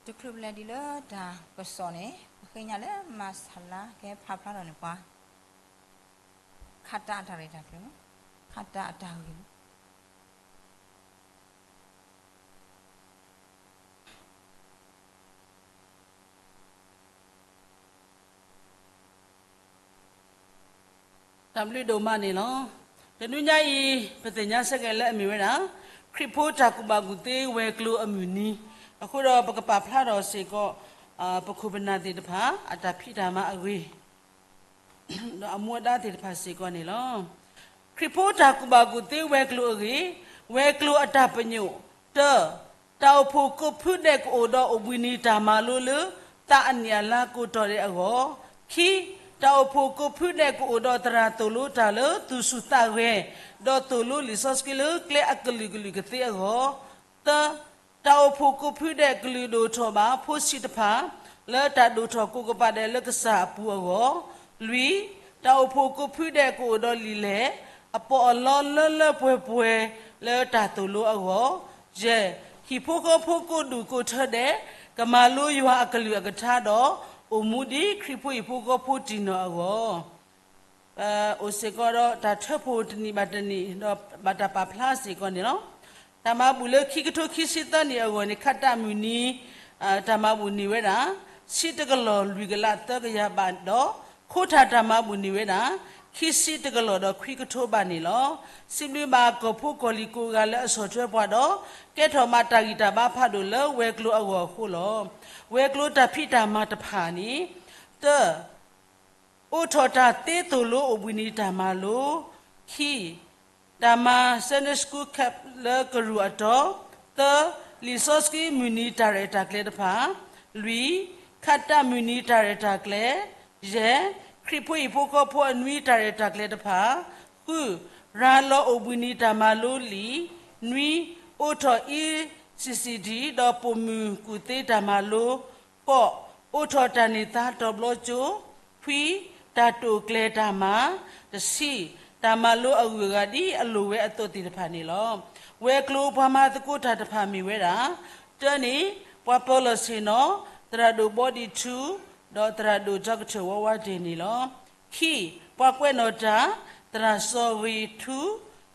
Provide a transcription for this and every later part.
တချုးပလဲၤဒံးလၢတၢ်ကစီၣ်န့ၣ် ပဃ့ညါလၢမၤဆၣ်လါကဟဲဖးဖျါထီၣ်န့ၢ်ပှၤ ခးတၢ်အတၢ်ရဲၣ်တၢ်ကျဲၤ, ခးတၢ်အတၢ်ဂ့ၢ် တၢ်ဘျုးဒိၣ်မးန့ၣ်လီၤ. တနွံညါအံၤ ပသ့ၣ်ညါဆၢက့ၤလၢအမ့ၢ်ဝဲဒၣ် ခရံာ်ဖိတၢ်ကူၣ်ဘၣ်ကူၣ်သ့ဝဲၤကျိၤအမုၢ်နံၤ, အဃိဒီးပကပာ်ဖျါထီၣ်စ့ၢ်ကီး ပခိၣ်ပနၢ်သ့ၣ်တဖၣ် အတၢ်ဖံးတၢ်မၤအဂ့ၢ် ဒီးအမူအဒါသ့ၣ်တဖၣ်စ့ၢ်ကီးန့ၣ်လီၤ. ခရံာ်ဖိတၢ်ကူၣ်ဘၣ်ကူၣ်သ့ဝဲၤကျိၤအဂ့ၢ်, ဝဲၤကျိၤအတၢ်ပညိၣ်, တၢ, တၢ်အိၣ်ဖှိၣ်ကိးဖုဒဲးကအိၣ်ဒီးအိၣ်ဘှံးနံၤတၢ်မၤလိလၢ သးအနံၣ်အလါကိးတီၤဒဲးအဂီၢ်, ခံ, တၢ်အိၣ်ဖှိၣ်ကိးဖုဒဲးကအိၣ်ဒီးသရၣ်သိၣ်လိတၢ်လၢသူၣ်ဆူၣ်သးဂဲၤ, ဒီးသိၣ်လိလံာ်စီဆှံလၢကျဲအကလုာ်ကလုာ်ကသ့အဂီၢ်, သၢ, တၢ်အိၣ်ဖှိၣ်ကိးဖုဒဲးကလုာ်ဒိၣ်ထီၣ်ဘၣ်ဖိဆံးတဖၣ် လၢတၢ်ဒိၣ်ထီၣ်ကိးကပၤဒဲးလၢကစၢ်အပူၤအဂီၢ်, လွံၢ်, တၢ်အိၣ်ဖှိၣ်ကိးဖုဒဲးကအိၣ်ဒီးလံာ်လဲၢ် အပီးအလီလၢလၢပှဲၤပှဲၤလၢတၢ်သိၣ်လိအဂီၢ်, ယဲၢ်, ဟံၣ်ဖိဃီဖိကိးဒူၣ်ကိးထၢဒဲး ကမၤလိယွၤအကလုၢ်အကထါဒီး အိၣ်မူဒ်ခရံာ်ဖိဟံၣ်ဖိဃီဖိတံၢ်နီၢ်အဂီၢ် ပအိၣ်စ့ၢ်ကီးဒီးတၢ်ထၢဖှိၣ်တနံၣ်ဘၣ်တနံၣ် ဒီးဘၣ်တၢ်ပာ်ဖျါစ့ၢ်ကီးန့ၣ်လီၤ. တၢ်မၤဘူၣ်လၢခံကထိခံဆံသၢနံၣ်အဂီၢ်န့ၣ် ခးတၢ်မုၢ်နံၤ တၢ်မၤဘူၣ်န့ၢ်ဝဲဒၣ် ဆံတကလီၢ်လွံၢ်ကလးသၢကယၤဘးဒီး ခိထၣ်တၢ်မၤဘူၣ်န့ၢ်ဝဲဒၣ် ခံဆံတကလီၢ်ဒီးခွံကထိဘးန့ၣ်လီၤ. စံးဘျုးဘၣ်ကီၢ်ဖိကီၢ်လံၤကိးဂၤလၢအဆီၣ်ထွဲပှၤဒီး ကဲထီၣ်မၤတၢ်ဂံၢ်တၢ်ဘါဖးဒိၣ်လၢဝဲၤကျိၤအဂီၢ်အဃိလီၤ. ဝဲၤကျိၤတၢ်ဖံးတၢ်မၤတဖၣ်န့ၣ် တၢ အိးထီၣ်တၢ်သ့သိၣ်လိအိၣ်ဘှံးနံၤတၢ်မၤလိ, ခံ, တၢ်မၤ Sunday School Camp လၢကရူၢ်အတီၤ, သၢ, လံာ်စီဆှံမုၢ်နံၤတၢ်ရဲၣ်တၢ်ကျဲၤတဖၣ်, လွံၢ်, ခးတၢ်မုၢ်နံၤတၢ်ရဲၣ်တၢ်ကျဲၤ, ယဲၢ်, ခရံာ်ဖိဟံၣ်ဖိဃီဖိအနွံတၢ်ရဲၣ်တၢ်ကျဲၤတဖၣ်, ဃု, ရၤလီၤအိၣ်ဘှံးနံၤတၢ်မၤလိလံာ်, နွံ, အိးထီၣ် E C C D ဒီးပိာ်မုၣ်ကူၣ်သ့တၢ်မၤလိ, ဃိး, အိးထီၣ်တၢ်န့ၢ်သါတီၤဘျီကၠိ, ခွံ, တၢ်တိာ်ကျဲၤတၢ်မၤ, တဆံ, တၢ်မၤလိအဂုၤအဂၤဒ်အလိၣ်ဝဲအသိးသ့ၣ်တဖၣ်န့ၣ်လီၤ. ဝဲၤကျိၤပှၤမၤသကိးတၢ်တဖၣ်မ့ၢ်ဝဲဒၣ်, တၢန့ၣ်, ပှၤပၢၤလီၢ်ဆ့ၣ်နီၤ, သရၣ်ဒိၣ်ဘီဒံထူ, ဒီးသရၣ်ဒိၣ်ကၠီကထၢၣ်ဝါဝါတ့ၢ်န့ၣ်လီၤ. ခံ, ပှၤကွဲးနီၣ်တၢ်, သရၣ်စီၤဂ့ၤထူ,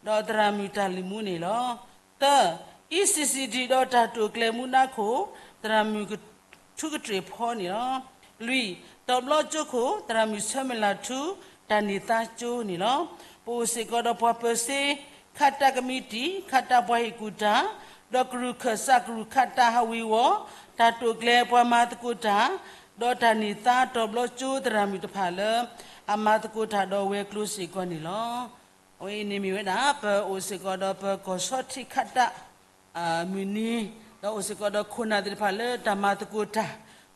ဒီးသရၣ်မုၣ်တၢ်လုၢ်မူန့ၣ်လီၤ. သၢ, E C C D ဒီးတၢ်တိာ်ကျဲၤမူဒါခိၣ်, သရၣ်မုၣ်ထူကတြ့ၣ်ဖီန့ၣ်လီၤ. လွံၢ်, တီၤဘျီကၠိခိၣ်, သရၣ်မုၣ်ဆၢမုၢ်လၢ်ထူ, တၢ်န့ၢ်သါကၠိန့ၣ်လီၤ. ပအိၣ်စ့ၢ်ကီးဒီးပှၤပၢၤစ့, ခးတၢ်ကမံးတံာ်, ခးတၢ်ပှၤဟ့ၣ်ကူၣ်တၢ်, ဒီးကရူၢ်ခၢၣ်စးကရူၢ်ခးတၢ်ဟးဝ့ၤဝီၤ, တၢ်တိာ်ကျဲၤပှၤမၤသကိးတၢ်, ဒီးတၢ်န့ၢ်သါတီၤဘျီကၠိသရၣ်မုၣ်တဖၣ်လၢ အမၤသကိးတၢ်ဒီးဝဲၤကျိၤစ့ၢ်ကီးန့ၣ်လီၤ. အဝဲအံၤန့ၣ်မ့ၢ်ဝဲဒၣ် ပအိၣ်စ့ၢ်ကီးဒီးပကီၢ်ဆီထံခးတၢ် မုၢ်နံၤ, ဒီးအိၣ်စ့ၢ်ကီးဒီးခိၣ်နၢ်သ့ၣ်တဖၣ်လၢတၢ်မၤသကိးတၢ်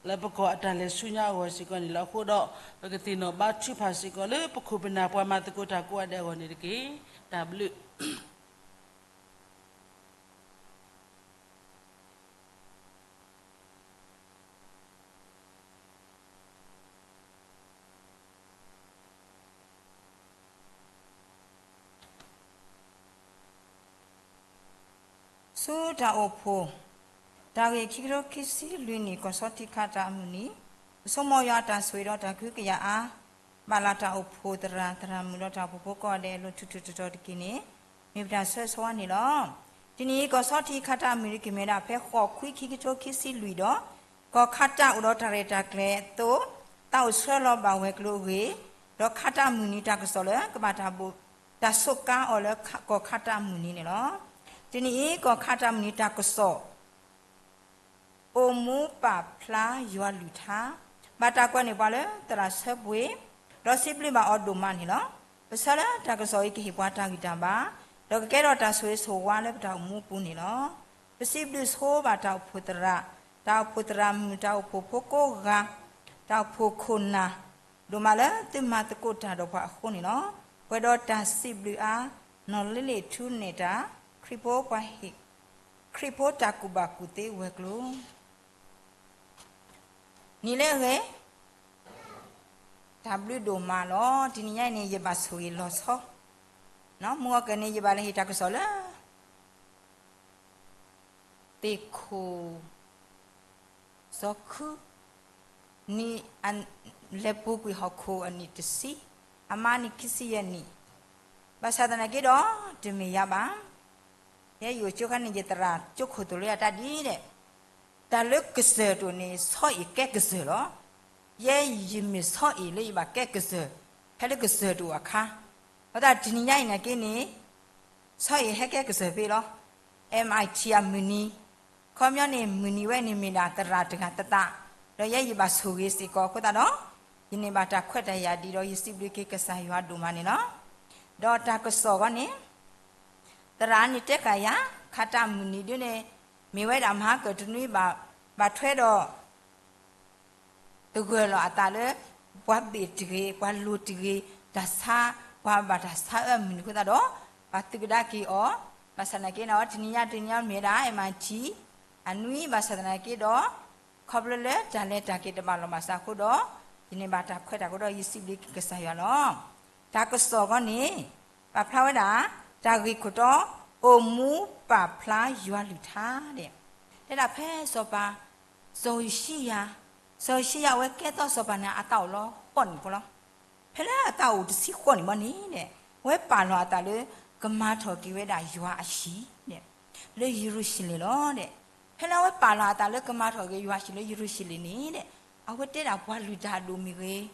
လၢပကီၢ်အတၢ်လဲၤဆူညါအဂီၢ်စ့ၢ်ကီးန့ၣ်လီၤ. အဃိဒီး ပကသ့ၣ်နီၣ်ဘါထုကဖၣ်စ့ၢ်ကီးလၢပခိၣ်ပနၢ်ပှၤမၤသကိးတၢ်ကိးဂၤဒဲးအဂီၢ်န့ၣ်တက့ၢ်. တၢ်ဘျုး ဆူတၢ်အိၣ်ဖှိၣ် တၢ်ဂ့ၢ်ခံကထိခံဆံလွံၢ်နံၣ် ကီၢ်ဆီထံခးတၢ်အမုၢ်နံၤ, ပဆိကမိၣ်ယွၤအတၢ်ဆိၣ်ဂ့ၤဒီးတၢ်ကဟုကယာ်အါ ဘၣ်လၢတၢ်အိၣ်ဖှိၣ်သရၣ် သရၣ်မုၣ်ဒီးတၢ်အိၣ်ဖှိၣ်ဖိကိးဂၤဒဲးအလိၤထူးထူးတီၤတီၤတက့ၢ်န့ၣ် မ့ၢ်ပတၢ်ဆိၣ်ဂ့ၤဆိၣ်ဝါန့ၣ်လီၤ. တနံၤအံၤ ကီၢ်ဆီထံခးတၢ်အမုၢ်နံၤ ကမ့ၢ်ဝဲဒၣ်ဖဲဃိးခွံခံကထိခံဆံလွံၢ်ဒီး ကီၢ်ခးတၢ်အိၣ်ဒီးတၢ်ရဲၣ်တၢ်ကျဲၤအသိး သးအိၣ်ဆှၢလီၤဘၣ်ဝဲၤကျိၤအဂ့ၢ်, ဒီးခးတၢ်အမုၢ်နံၤတၢ်ကစီၣ်လၢကဘၣ်တၢ်ဘိး တၢ်စူးကါအီၤလၢကီၢ်ခးတၢ်အမုၢ်နံၤန့ၣ်လီၤ. တနံၤအံၤ ကီၢ်ခးတၢ်အမုၢ်နံၤတၢ်ကစီၣ် အိၣ်မူပာ်ဖျါယွၤလုၢ်ထါ, ဘၣ်တၢ်ကွဲးန့ၢ်ပှၤလၢသရၣ်ဆၢပှ့ၤ, ဒီးစံးဘျုးဘၣ်အီၤဒိၣ်မးန့ၣ်လီၤ. ပဆၢလၢတၢ်ကစီၣ်အံၤကဟ့ၣ်ပှၤတၢ်ဂံၢ်တၢ်ဘါ, ဒီးကကဲထီၣ်တၢ်ဆိၣ်ဂ့ၤဆိၣ်ဝါလၢပတၢ်အိၣ်မူအပူၤန့ၣ်လီၤ. ပစံးဘျုးဆိဘၣ်တၢ်အိၣ်ဖှိၣ်သရၣ်, တၢ်အိၣ်ဖှိၣ်သရၣ်မုၣ်, တၢ်အိၣ်ဖှိၣ်ဖိကိးဂၤ, တၢ်အိၣ်ဖှိၣ်ခိၣ်နၢ်, ဒိၣ်မးလၢသုမၤသကိးတၢ်ဒီးပှၤအဃိန့ၣ်လီၤ. ပှဲၤဒီးတၢ်စံးဘျုးအါ, နီၢ်လ့လ့ၣ်ထူနဲၣ်တၢ် ခရံာ်ဖိပှၤဟ့ၣ်, ခရံာ်ဖိတၢ်ကူၣ်ဘၣ်ကူၣ်သ့ဝဲၤကျိၤ နံၤလၢအဂ့ၤ, တၢ်ဘျုးဒိၣ်မးလီၤ. တနံၤညါအံၤန့ၣ် ယဘၣ်ဆိၣ်ဂ့ၤလီၤဆီ, မုၢ်ဂီၤကၢၢ်န့ၣ် ယဘၣ်လဲၤဟ့ၣ်တၢ်ကစီၣ်လၢ သ့ၣ်ခိၣ် စီၤခူ နံၣ် လဲၤပူၤကွံာ်ဟီၣ်ခိၣ်အနံၣ်တဆံ, အမါနံၣ်ခံဆံယဲၢ်နံၣ်, ဘၣ်ဆၣ်သနာ်က့ဒီး တမ့ၢ်ယၤဘၣ်. ယဲယအိၣ်ကၠိခါန့ၣ် ယသရၣ်ကၠိခိၣ်သိၣ်လိယၤတၢ်ဒ်အံၤဒဲး, တၢ်လၢကစၢၢ်တအိၣ်န့ၣ် ဆီအံၤကဲကစၢၢ်လီၤ. ယဲယမ့ၢ်ဆီအံၤလၢယဘၣ်ကဲကစၢၢ်, ဖဲလၢကစၢၢ်တအိၣ်အခါ, အဃိသတးတနံၤညါအံၤနာ်က့န့ၣ် ဆီအံၤဟဲကဲကစၢၢ်ဖဲလီၤ. အမ်ၣ်အံၣ်ထံၣ်အမုၢ်နံၤ, ခီပညီန့ၣ် မုၢ်နံၤဝဲန့ၣ်မ့ၢ်ဒၣ်သရၣ်တဂၤသတး, ဒီးယဲယဘၣ်ဆိၣ်ဂ့ၤစ့ၢ်ကီးအဃိသတးဒီး, ယန့ၢ်ဘၣ်တၢ်ခွဲးတၢ်ယာ်ဒ်ဒီး ယစံးဘျုးက့ၤကစၢ်ယွၤဒိၣ်မးန့ၣ်လီၤ. ဒီးတၢ်ကစီၣ်အဂီၢ်န့ၣ်, သရၣ်န့ၣ်တဲဃာ်ယၤ, ခါတၢ်မုၢ်နံၤဒ်န့ၣ်, မ့ၢ်ဝဲဒၣ်မဟါကၢၢ်တနွံဘၣ်, ဘၣ်ထွဲဒီး သဂၢၢ်လီၤအသးလၢ ပှၤဘ့ၣ်တဂ့ၤ, ပှၤလိၤတဂ့ၤ, တၢ်ဆါ, ပှၤဘၣ်တၢ်ဆါအၢအမုၢ်နံၤအဃိသတးဒီး, ပှၤသုးကဒါက့ၤအီၤ, ဘၣ်ဆၣ်သနာ်က့န့ၣ် တနံၤညါတနံၤညါမ့ၢ်ဝဲဒၣ် အမ်ၣ်အံၣ်ထံၣ် အနွံ, ဘၣ်ဆၣ်သနာ်က့ဒီး, ခီဖျိလၢတၢ်လဲၤတၢ်က့ၤတဘၣ်လီၢ်ဘၣ်စးအဃိဒီး, ယန့ၢ်ဘၣ်တၢ်ခွဲးတၢ်ယာ်အဃိဒီး ယစံးဘျုးက့ၤကစၢ်ယွၤလီၤ. တၢ်ကစီၣ်အဂီၢ်န့ၣ်, ပာ်ဖျါဝဲဒၣ်, တၢ်ဂ့ၢ်ခိၣ်တီ, အိၣ်မူပာ်ဖျါယွၤလုၢ်ထါဒဲး, တဲဒၣ်ဖဲစီၤပၤ စီၤယိၤၡံယၤ, စီၤယိၤၡံယၤအဝဲကဲထီၣ်စီၤပၤန့ၣ် အသးအိၣ်လီၤဃိးနံၣ်ဖိလီၤ. ဖဲလၢအသးအိၣ်တဆံဃိးနံၣ်ဘီန့ၣ်ဒဲး, အဝဲပာ်လီၤအသးလၢ ကမၤထီၣ်က့ၤဝဲဒၣ်ယွၤအဟံၣ်ဒဲး, လၢယရူၤၡလ့ၣ်လီၤဒဲး. ဖဲလၢအဝဲပာ်လီၤအသးလၢကမၤထီၣ်က့ၤယွၤဟံၣ်လၢယရူၤၡလ့ၣ်န့ၣ်ဒဲး, အဝဲတဲဒၣ်ပှၤလုၢ်တၢ်အဒိၣ်မ့ၢ်ဂ့ၤ,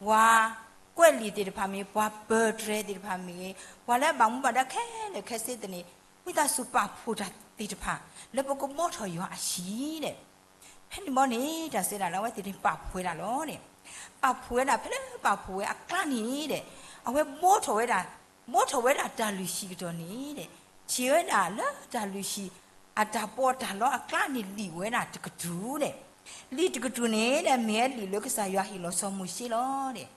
ပှၤကွဲးလံာ်သ့ၣ်တဖၣ်မ့ၢ်, ပှၤပၢၢ်တြဲၤသ့ၣ်တဖၣ်မ့ၢ်ဂ့ၤ, ပှၤလၢအဘၣ်မူဘၣ်ဒါခဲလၢာ်ခဲဆ့သန့ၣ်, ဝံသးစူၤပာ်ဖှိၣ်တၢ်သ့ၣ်တဖၣ် လၢပကဘှီထီၣ်ယွၤအဟံၣ်ဒဲး. ဖဲန့ၣ်ဘီန့ၣ် တၢ်စံးဒၣ်လၢအဝဲသ့ၣ်န့ၣ်ပာ်ဖှိၣ်ဝဲဒၣ်လီၤန့ၣ်, ပာ်ဖှိၣ်ဝဲဒၣ်ဖဲလၢပာ်ဖှိၣ်ဝဲအကျါန့ၣ်ဒဲး, အဝဲဘှီထီၣ်ဝဲဒၣ်, ဘှီထီၣ်ဝဲဒၣ်တၢ်လုၢ်ဟံၣ်ကတီၢ်န့ၣ်ဒဲး, ထံၣ်ဝဲဒၣ်လၢတၢ်လုၢ်ဟံၣ် အတၢ်ပီးတၢ်လီအကျါန့ၣ် လံာ်အိၣ်ဝဲဒၣ်တကတြူၢ်ဒဲး, လံာ်တကတြူၢ်န့ၣ်ဒဲး မ့ၢ်ဝဲလံာ်လၢကစၢ်ယွၤဟ့ၣ်လီၤစီၤမိၤၡ့လီၤဒဲး.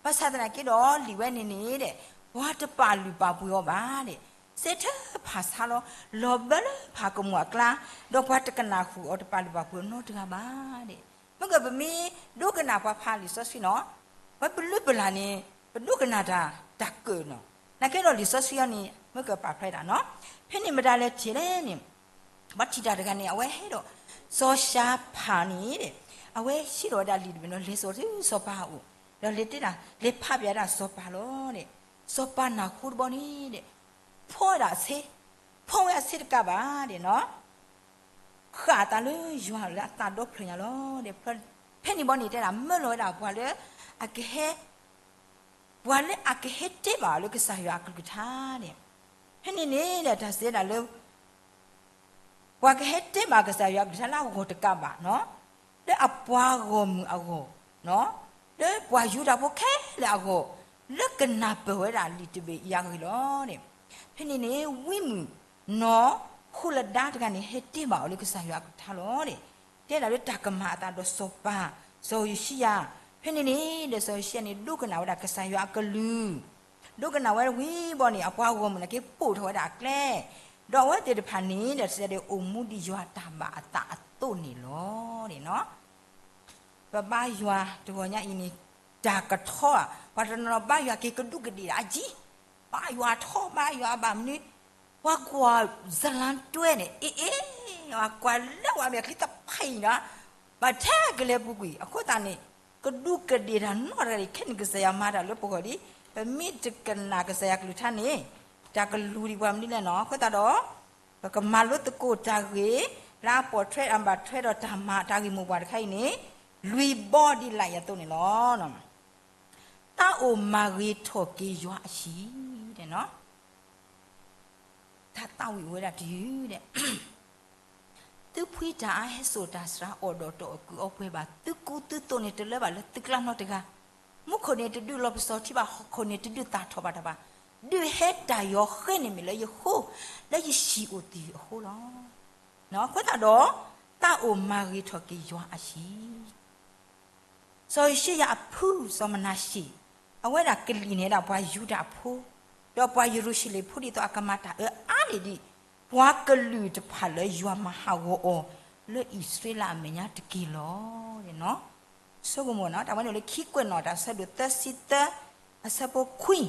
ဘၣ်ဆၣ်သနာ်က့ဒီးလံာ်ဝဲန့ၣ်န့ၣ်ဒဲး, ပှၤတပာ်လုၢ်ပာ်ပှ့ၤအီၤဘၣ်ဒဲး, စဲးထၢဖးဆါလီၤ, လီၤဘၢလၢဖးကမူၣ်အကျါ, ဒီးပှၤတကနၣ်ဃုာ်အီၤ တပာ်လုၢ်ပာ်ပှ့ၤအီၤနီတဂၤဘၣ်ဒဲး. မ့ၢ်ကပမ့ၢ်ဒိကနၣ်ပှၤဖးလံာ်စီဆှံနီၤ, ပှၤပလုၢ်ပလၢ်န့ၣ် ပဒိကနၣ်တၢ်တၢ်ကၢၣ်နီၤ, နာ်က့ဒီးလံာ်စီဆှံအံၤန့ၣ် မ့ၢ်ကပာ်ဖျါဒၣ်နီၤ, ဖဲန့ၣ်မတၤလဲၣ်ထံၣ်လဲၣ်န့ၣ် ပှၤထံၣ်တၢ်တဂၤန့ၣ် အဝဲဟဲဒီး စီၤၡၤဖၣ်န့ၣ်ဒဲး, အဝဲဟံးထီၣ်ဝဲဒၣ်လံာ်တဘ့ၣ်ဒီး လဲၤစိာ်ဆူစီၤပၤအအိၣ်, ဒီးလဲၤတဲဒၣ် လဲၤဖးပၠးဒၣ်စီၤပၤလီၤဒဲး. စီၤပၤနၢ်ဟူတဘျီန့ၣ်ဒဲး, ဖီဝဲဒၣ်အဆ့, ဖီဝဲအဆ့တကးဘၣ်ဒဲးနီၤ, ဃၣ်အသးလၢယွၤလၢအသးဒီဖျၢၣ်ညါလီၤဒဲး. ဖဲန့ၣ်ဘီန့ၣ်တဲဒၣ် မၢလီၤဝဲဒၣ်ပှၤလၢအကဟဲ ပှၤလၢအကဟဲတဲဘၣ်အီၤလၢကစၢ်ယွၤအကလုၢ်ကထါန့ၣ်, ဖဲန့ၣ်န့ၣ်ဒီးတၢ်စံးဒၣ်လၢ ပှၤကဟဲတဲဘၣ်ကစၢ်ယွၤအကလုၢ်ကထါလၢအဂီၢ်တကးဘၣ်နီၤ, လၢအပှၤဂီၢ်မုၢ်အဂီၢ်, လၢပှၤယူဒၤဖိခဲလၢာ်အဂီၢ်, လၢကနၢ်ပၢၢ်ဝဲဒၣ်လံာ်တဘ့ၣ်အံၤအဂ့ၢ်လီၤန့ၣ်. ဖဲန့ၣ်န့ၣ် ဝံမုၣ်နီၢ်ဟူလဒါတဂၤန့ၣ် ဟဲတဲဘၣ်အီၤလၢကစၢ်ယွၤအကလုၢ်ကထါလီၤန့ၣ်, တဲဒၣ်လၢတၢ်ကမၤအသးဒီးစီၤပၤ စီၤယိၤၡံယၤ. ဖဲန့ၣ်န့ၣ်ဒီးစီၤယိၤၡံယၤန့ၣ် ဒိကနၣ်ဝဲဒၣ်ကစၢ်ယွၤအကလုၢ်, ဒိကနၣ်ဝဲဝံၤဘီန့ၣ် အပှၤဂီၢ်မုၢ်န့ၣ်က့ၤပိာ်ထီၣ်ဝဲဒၣ်အကျဲ, ဒီးအဝဲသ့ၣ်တဖၣ်န့ၣ်ဒီး တစဲးဒီးအိၣ်မူဒ်ယွၤတၢ်ဘၣ်အသးအသိးန့ၣ်လီၤ. ပဘါယွၤတဂီၤညါအံၤန့ၣ် တၢ်ကထီဧါ, ပှၤတနီၤနီၤဘါယွၤက့ၤကဒူးကဒ့ၣ်ဒၣ်အကံ, ဘါယွၤထီ ဘါယွၤဘၣ်မနုၤ, ပှၤကွၢ်ဇလံတွဲန့ၣ် အ့ၣ်အ့ၣ်, ပှၤကွၢ်လၢပှၤမဲာ်ချံတဖၣ်အံၤနီၤ, ဘၣ်ထဲကလဲၤပူၤကွံာ် အဃိသတးန့ၣ် ကဒူးကဒ့ၣ်တၢ်နီတဂၤဒံး, ခဲန့ၣ်ကစၢ်ယွၤမၤတၢ်လၢပဂီၢ်လံ, ပမ့ၢ်တကနၣ်ကစၢ်ယွၤကလုၢ်ကထါန့ၣ် တၢ်ကလူၤဒံးပှၤမနုၤလဲၣ်နီၤ. အဃိသတးဒီး ပကမၤလိသကိးတၢ်ဂ့ၢ် လၢအပိာ်ထွဲအဘၣ်ထွဲဒီးတၢ်မၤတၢ်ဂ့ၢ်မိၢ်ပှၢ်တခါအံၤန့ၣ် လွံၢ်ဘီဒ်လာ်အံၤအသိးန့ၣ်လီၤ. သးအိၣ်မၤဂ့ၤထီၣ်က့ၤယွၤအဟံၣ်, တၢ်သးဝံၣ်အိၣ်ဝဲဒၣ်တယုၢ်ဒဲး သုဖှံတၢ်အါ ဟဲစိာ်တၢ်စှၤ အီၣ်ဒီးတအီၣ်ကုၢ်အီပှဲၤဘၣ်, သုကူသုသိးန့ၣ်တလၢဘၣ်လၢသုကျါနီတဂၤ, မူခိၣ်န့ၣ်တဒုးလီၤပစီၤထံဘၣ်, ဟီၣ်ခိၣ်န့ၣ်တဒုးသၣ်ထီၣ်ဘၣ်တၢ်ဘၣ်, ဒုးဟဲတၢ်ယီၤဃ့န့ၣ်မ့ၢ်လၢယဃိ, လၢယဟံၣ်အိၣ်တ့ၢ်အဃိလီၤ. အဃိသတးဒီး သးအိၣ်မၤဂ့ၤထီၣ်က့ၤယွၤအဟံၣ် စီၤယိၤၡံယၤအဖု စီၤမနၤၡ့ၣ်, အဝဲဒၣ်ကလံၣ်န့ၣ်ဒၣ်ပှၤယူဒၤဖိ, ဒီးပှၤယရူၤၡလ့ၣ်ဖိဒ်သိးအကမၤတၢ်အၢအါန့ၣ်ဒံး ပှၤကလုာ်တဖၣ်လၢယွၤမၤဟးဂီၤအီၤ လၢအံၣ်စရ့လးအမဲာ်ညါတက့ၢ်လီၤ. ဆိကမိၣ်နီၤ, တၢ်ဝဲန့ၣ်လၢခံကွဲးနီၣ်တၢ်ဆၢဒိၣ်သၢဆံသၢ အဆၢဖိခွံ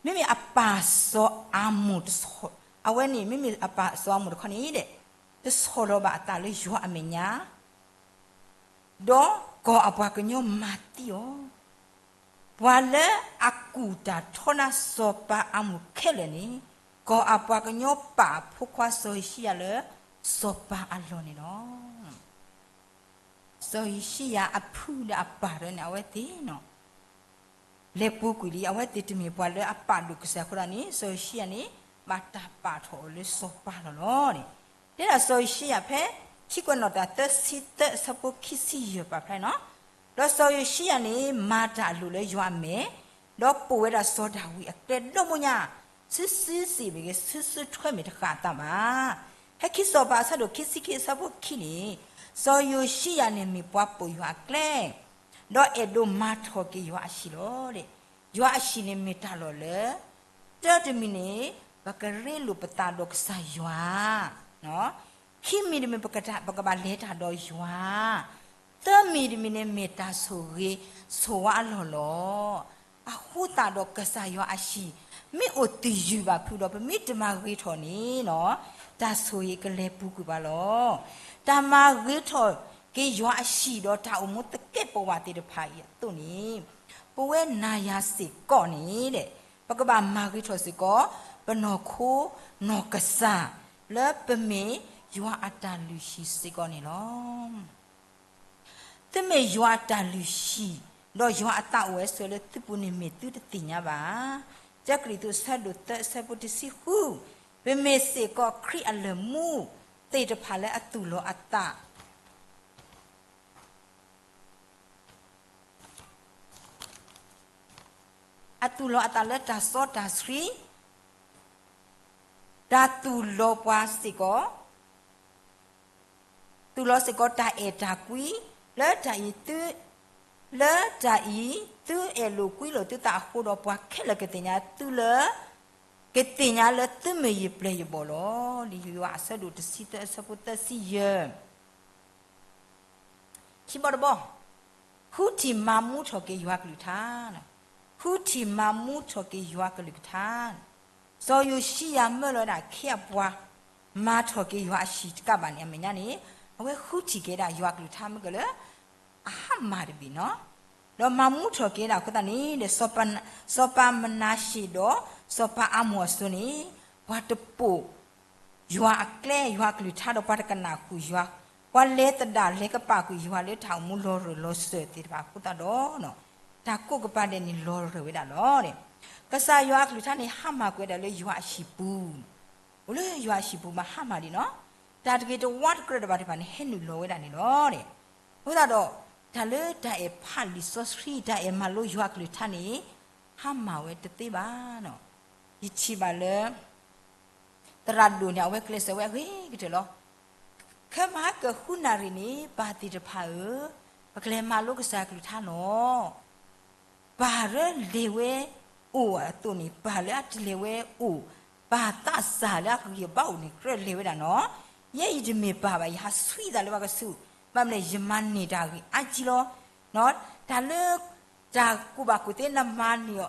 မ့မ့ၢ်အပၢ်စီၤအၤမိၣ်တဆီၣ်, အဝဲန့ၣ် မ့မ့ၢ်အပၢ်စီၤအၤမိၣ်တခီန့ၣ်ဒဲး တဆီၣ်လီၤဘၣ်အသးလၢယွၤအမဲာ်ညါ, ဒီးကီၢ်အပှၤကညီမၤသံအီၤ, ပှၤလၢအကူၣ်တၢ်ထီနါစီၤပၤအၤမိၣ်ခဲလၢာ်န့ၣ်, ကီၢ်အပှၤကညီပာ်အဖိခွါစီၤယိၤၡံယၤလၢစီၤပၤအလီၢ်န့ၣ်လီၤ. စီၤယိၤၡံယၤအဖုဒီးအပၢ်တဂၤန့ၣ် အဝဲသ့ၣ် လဲၤပူၤကွံာ်လံ, အဝဲသ့ၣ်တမ့ၢ်ပှၤလၢအပာ်ဒိၣ်ကစၢ်အဃိသတးန့ၣ် စီၤယိၤၡံယၤန့ၣ် ဘၣ်တၢ်ပာ်ထီၣ်အီၤလၢစီၤပၤလီၤလီၤန့ၣ်. တဲဒၣ်စီၤယိၤၡံယၤဖဲ ခံကွဲးနီၣ်တၢ်သၢဆံသၢ အဆၢဖိခံဆံယဲၢ် ပာ်ဖျါန့ၣ်လီၤ. ဒီးစီၤယိၤၡံယၤန့ၣ် မၤတၢ်အလိၤလၢယွၤအမဲာ်, ဒီးပိာ်ဝဲဒၣ်စီၤဒၤဝံးအကျဲဒီမါညါ, ဆူစုစ့ၣ်မ့ၢ်ဂ့ၤ, ဆူစုထွဲမ့ၢ်တဃၣ်အသးဘၣ်. ဖဲခံစီၤပၤအဆၢဒိၣ်ခံဆံခံ အဆၢဖိခံန့ၣ်, စီၤယိၤၡံယၤန့ၣ်မ့ၢ်ပှၤပိာ်ယွၤအကျဲ ဒီးအဲၣ်ဒိးမၤထီၣ်က့ၤယွၤအဟံၣ်လီၤ. ယွၤအဟံၣ်န့ၣ်မ့ၢ်တၢ်လီၢ်လၢ တၢတမံၤန့ၣ် ပကရ့လိာ်ပသးဒီးကစၢ်ယွၤ, ခံမံၤတမံၤ ပကဘၣ်လဲၤတၢ်ဒီးယွၤ, သၢမံၤတမံၤန့ၣ် မ့ၢ်တၢ်ဆိၣ်ဂ့ၤဆိၣ်ဝါအလီၢ်လီၤ. အဃိသတးဒီးကစၢ်ယွၤအဟံၣ် မ့ၢ်အိၣ်သယုၢ်ဘၣ်ဖုဒီး ပမ့ၢ်တမၤဂ့ၤထီၣ်န့ၣ် တၢ်ဆိၣ်ဂ့ၤကလဲၤပူၤကွံာ်ပှၤလီၤ. တၢ်မၤဂ့ၤထီၣ်က့ၤယွၤအဟံၣ်ဒီးတၢ်အိၣ်မူသကဲးပဝးသ့ၣ်တဖၣ်အံၤအသိးန့ၣ်, ပဝဲနၤယၤစ့ၢ်ကီးန့ၣ် ပကဘၣ်မၤဂ့ၤထီၣ်စ့ၢ်ကီး ပနီၢ်ခိနီၢ်ကစၢ် လၢပမ့ၢ်ယွၤအတၢ်လုၢ်ဟံၣ်စ့ၢ်ကီးန့ၣ်လီၤ. သုမ့ၢ်ယွၤအတၢ်လုၢ်ဟံၣ်, ဒီးယွၤအသးအိၣ်ဝဲဆိးဝဲလၢသုပူၤန့ၣ် မ့ၢ်သုတသ့ၣ်ညါဘၣ်. တၢကရံၣ်သူး အဆၢဒိၣ်သၢ အဆၢဖိတဆံဃု, ပမ့ၢ်စ့ၢ်ကီးခရံာ်အလၢၢ်မူသ့ၣ်တဖၣ်လၢအသူၣ်လီၤအသး အသူၣ်လီၤအသးလၢတၢ်စီတၢ်ဆှံ, တၢ်သူၣ်လီၤပှၤစ့ၢ်ကီး, သူၣ်လီၤစ့ၢ်ကီးတၢ်အဲၣ်တၢ်ကွံ, လၢတၢ်အံၤသု, လၢတၢ်အံၤ သုအဲၣ်လိာ်ကွံလိာ်သုသးအဃိဒီး ပှၤခဲလၢာ်ကသ့ၣ်ညါသုလၢ, ကသ့ၣ်ညါလၢသုမ့ၢ်ယပျဲၢ်ယဘီၣ်လီၤ. လံာ်ယိၤဟၣ်အဆၢဒိၣ်တဆံသၢ အဆၢဖိသၢဆံယဲၢ် ခံဘီတဘီ, ဃုထံၣ်မၤမူထီၣ်က့ၤယွၤကလုၢ်ကထါ, ဃုထံၣ်မၤမူထီၣ်က့ၤယွၤကလုၢ်ကထါ, စီၤယိၤၡံယၤမၢလီၤဝဲဒၣ်ခ့အပှၤ မၤထီၣ်က့ၤယွၤအဟံၣ်တကးဘၣ်န့ၣ် အမဲာ်ညါန့ၣ် အဝဲဃုထံၣ်က့ၤဒၣ်ယွၤကလုၢ်ကထါမ့ၢ်ကလၢ အဟါမၢ်တဘ့ၣ်နီၤ, ဒီးမၤမူထီၣ်က့ၤဒၣ်အဃိသတးန့ၣ် စီၤပၤမနၤရှ့းဒီး စီၤပၤအၤမိၣ်အစိၤန့ၣ် ပှၤတပိာ် ယွၤအကျဲ ယွၤအကလုၢ်ကထါဒီးပှၤတကနၣ်ဃုာ်ယွၤ, ပှၤလဲၤသဒၣ်လဲၤကပာ်ကွံာ်ယွၤလၢတၢ်အိၣ်မူလီၤရၢၢ်လီၤစၢၤသ့ၣ်တဖၣ်အဃိသတးဒီး တၢ်ကိးကပၤဒဲးန့ၣ်လီၤရၢၢ်ဝဲဒၣ်လီၤ. ကစၢ်ယွၤအကလုၢ်ကထါန့ၣ် ဟါမၢ်ကွံာ်ဝဲဒၣ်လၢယွၤအဟံၣ်ပူၤ, အိၣ်လၢယွၤအဟံၣ်ပူၤမးဟါမၢ်ဒံးနီၤ, တၢ်တဂ့ၤတဝါတကြၢးတဘၣ်တဖၣ်န့ၣ် ဟဲနုာ်လီၤဝဲဒၣ်န့ၣ်လီၤ. အဃိသတးဒီး တၢ်လၢတၢ်အဲၣ်ဖးလံာ်စီဆှံ တၢ်အဲၣ်မၤလိယွၤအကလုၢ်ကထါန့ၣ် ဟါမၢ်ဝဲတသ့ဘၣ်နီၤ. ယထံၣ်ဘၣ်လၢ သရၣ်ဒိၣ်န့ၣ် အဝဲကျဲးစၢးဝဲအဂ့ၤကတၢၢ်လီၤ. ခဲမဟါကဃုနၣ်ရံၣ်န့ၣ် ပၢ်သ့ၣ်တဖၣ်ဧၢ, ပကလဲၤမၤလိကစၢ်အကလုၢ်ကထါလီၤ. ပၢ်လၢလဲၤဝဲအိၣ်အသိးန့ၣ် ပၢ်လၢအတလဲၤဝဲအိၣ်, ပၢ်သးစၢ်လၢအကဂံၢ်ဘါအိၣ်န့ၣ် ကြၢးလဲၤဝဲဒၣ်နီၤ. ယဲယတမ့ၢ်ပၢ်ဘၣ် ယဟးဆှံသးလၢပှၤကဆူး, ဘၣ်မနုၤလဲၣ် ယမၤန့ၢ်တၢ်ဂ့ၢ်အါကံလီၤ. တၢ်လၢ တၢ်ကူၣ်ဘၣ်ကူၣ်သ့နမၤန့ၢ်အီၤ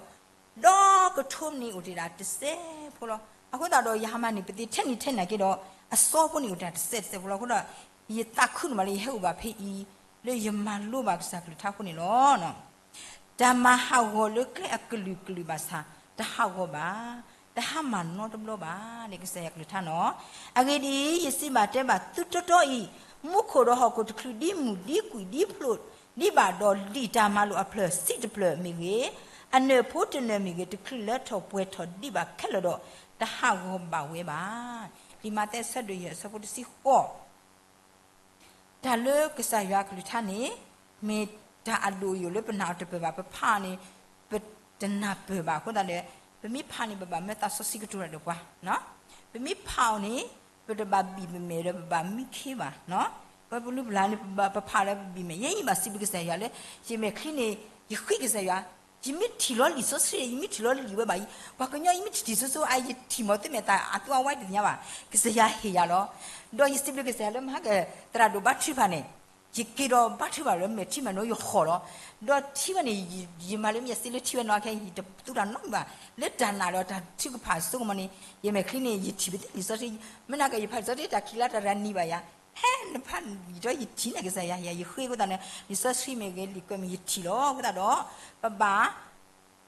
ဒီကထိမနံၤအိၣ်တ့ၢ်ဒၣ်တစဲးဖိလီၤ. အဃိသတးဒီး ယဟးမၤန့ၢ်ပသ့ၣ်ထဲနံၤထဲနၤက့ဒီး အစီဖိန့ၣ်အိၣ်တ့ၢ်တစဲးတစဲးဖိလီၤ. အဃိဒီး ယသးခုန့ၣ်မးလၢယဟဲအိၣ်ဘၣ်ဖဲအံၤ လၢယမၤလိဘၣ်ကစၢ်ကလုၢ်ကထါအဃိန့ၣ်လီၤ. တၢ်မၤဟးဂီၤလၢကျဲအကလုာ်ကလုာ်ဘၣ်ဆၣ် တဟးဂီၤဘၣ်, တဟါမၢ်နီတဘျီဘၣ် လၢကစၢ်ယွၤကလုၢ်ကထါနီၤ. အဂ့ၢ်ဒ်အံၤ, ယစံးဘၣ်တဲဘၣ်သုတီတီအံၤ, မူခိၣ်ဒီးဟီၣ်ခိၣ်တချုးဒံမုၢ်ဒံကွံာ်ဒံဖျိးဒံးဘၣ်ဒီး လံာ်တၢ်မၤလိာ်အဖျၢၣ်ဆံးတဖျၢၣ်မ့ၢ်ဂ့ၤ, အနၢၣ်ဖိတနၢၣ်မ့ၢ်ဂ့ၤ, တချုးလၢထီၣ်ပှဲၤထီၣ်ဒံးဘၣ်ခဲလၢာ်ဒီး တဟးဂီၤဘၣ်ဝဲဘၣ်. လံာ်မးသဲအဆၢဒိၣ်ယဲၢ်အဆၢဖိတဆံဃိး တၢ်လၢကစၢ်ယွၤအကလုၢ်ကထါန့ၣ် မ့ၢ်တၢ်အဒိၣ်အယိာ်လၢပနာ်အီၤတပၢၢ်ဘၣ်, ပဖးအီၤန့ၣ် ပတနၢ်ပၢၢ်ဘၣ်အဃိသတးဒီး ပမ့ၢ်ဖးန့ၣ် ပဘၣ်မၢသးစီဆှံကတိၤတၢ်ဒီးပှၤ, ပမ့ၢ်ဖးအီၤန့ၣ် ပတဘၣ်ဘံၣ်ပမဲာ်ဒီးပဘၣ်မံခ့ဘၣ်, ပပလူပလၢ်န့ၣ် ပဖးဒီးပဘံၣ်မဲာ်, ယဲယဘၣ်စံးဘျုးကစၢ်ယွၤလၢ ယမဲာ်ချံန့ၣ် ယဃ့ကစၢ်ယွၤ, ယမ့ၢ်ထံၣ်လီၤလံာ်စီဆှံ ယမ့ၢ်ထံၣ်လီၤလံာ်ဝဲဘၣ်အံၤ ပှၤကညီယမ့ၢ်ထံၣ်ထံၣ်ဆိဆိ အယထံၣ်မီၤသုမဲာ်သးအသူအဝါတသ့ၣ်ညါဘၣ်, ကစၢ်ယွၤဟ့ၣ်ယၤလီၤ. ဒီးယစံးဘျုးကစၢ်ယွၤလၢမဟါက သရၣ်ဒိၣ်ဘါထုကဖၣ်န့ၣ် ယက့ၤဒီးဘါထုကဖၣ်လၢမဲာ်ထံမဲာ်နိယဃီၣ်လီၤ. ဒီးထံဝဲန့ၣ် ယမၤလၢမ့ၢ်ယစံးလၢထံဝဲနီၤ ခဲအံၤယတသူတၢ်နီတမံၤဘၣ်, လၢတၢ်နာ်ဒီးတၢ်ထုကဖၣ်ဆိကမိၣ်န့ၣ် ယမဲာ်ချံန့ၣ် ယထံၣ်ပသ့လံာ်စီဆှံ, မ့ၢ်နာ်က့ယဖးလံာ်စီဆှံ တၢ်ခံးလါတၢ်ရၤနံၤဘၣ်ယၤ ဟဲနဖးလံာ်ဒီးယထံၣ်န့ၣ် ကစၢ်ယွၤ ယဃ့အဃိသတးန့ၣ် လံာ်စီဆှံမ့ၢ်ဂ့ၤ လံာ်ကွဲးမ့ၢ်ဂ့ၤ ယထံၣ်လီၤ. အဃိသတးဒီး ပဘၣ်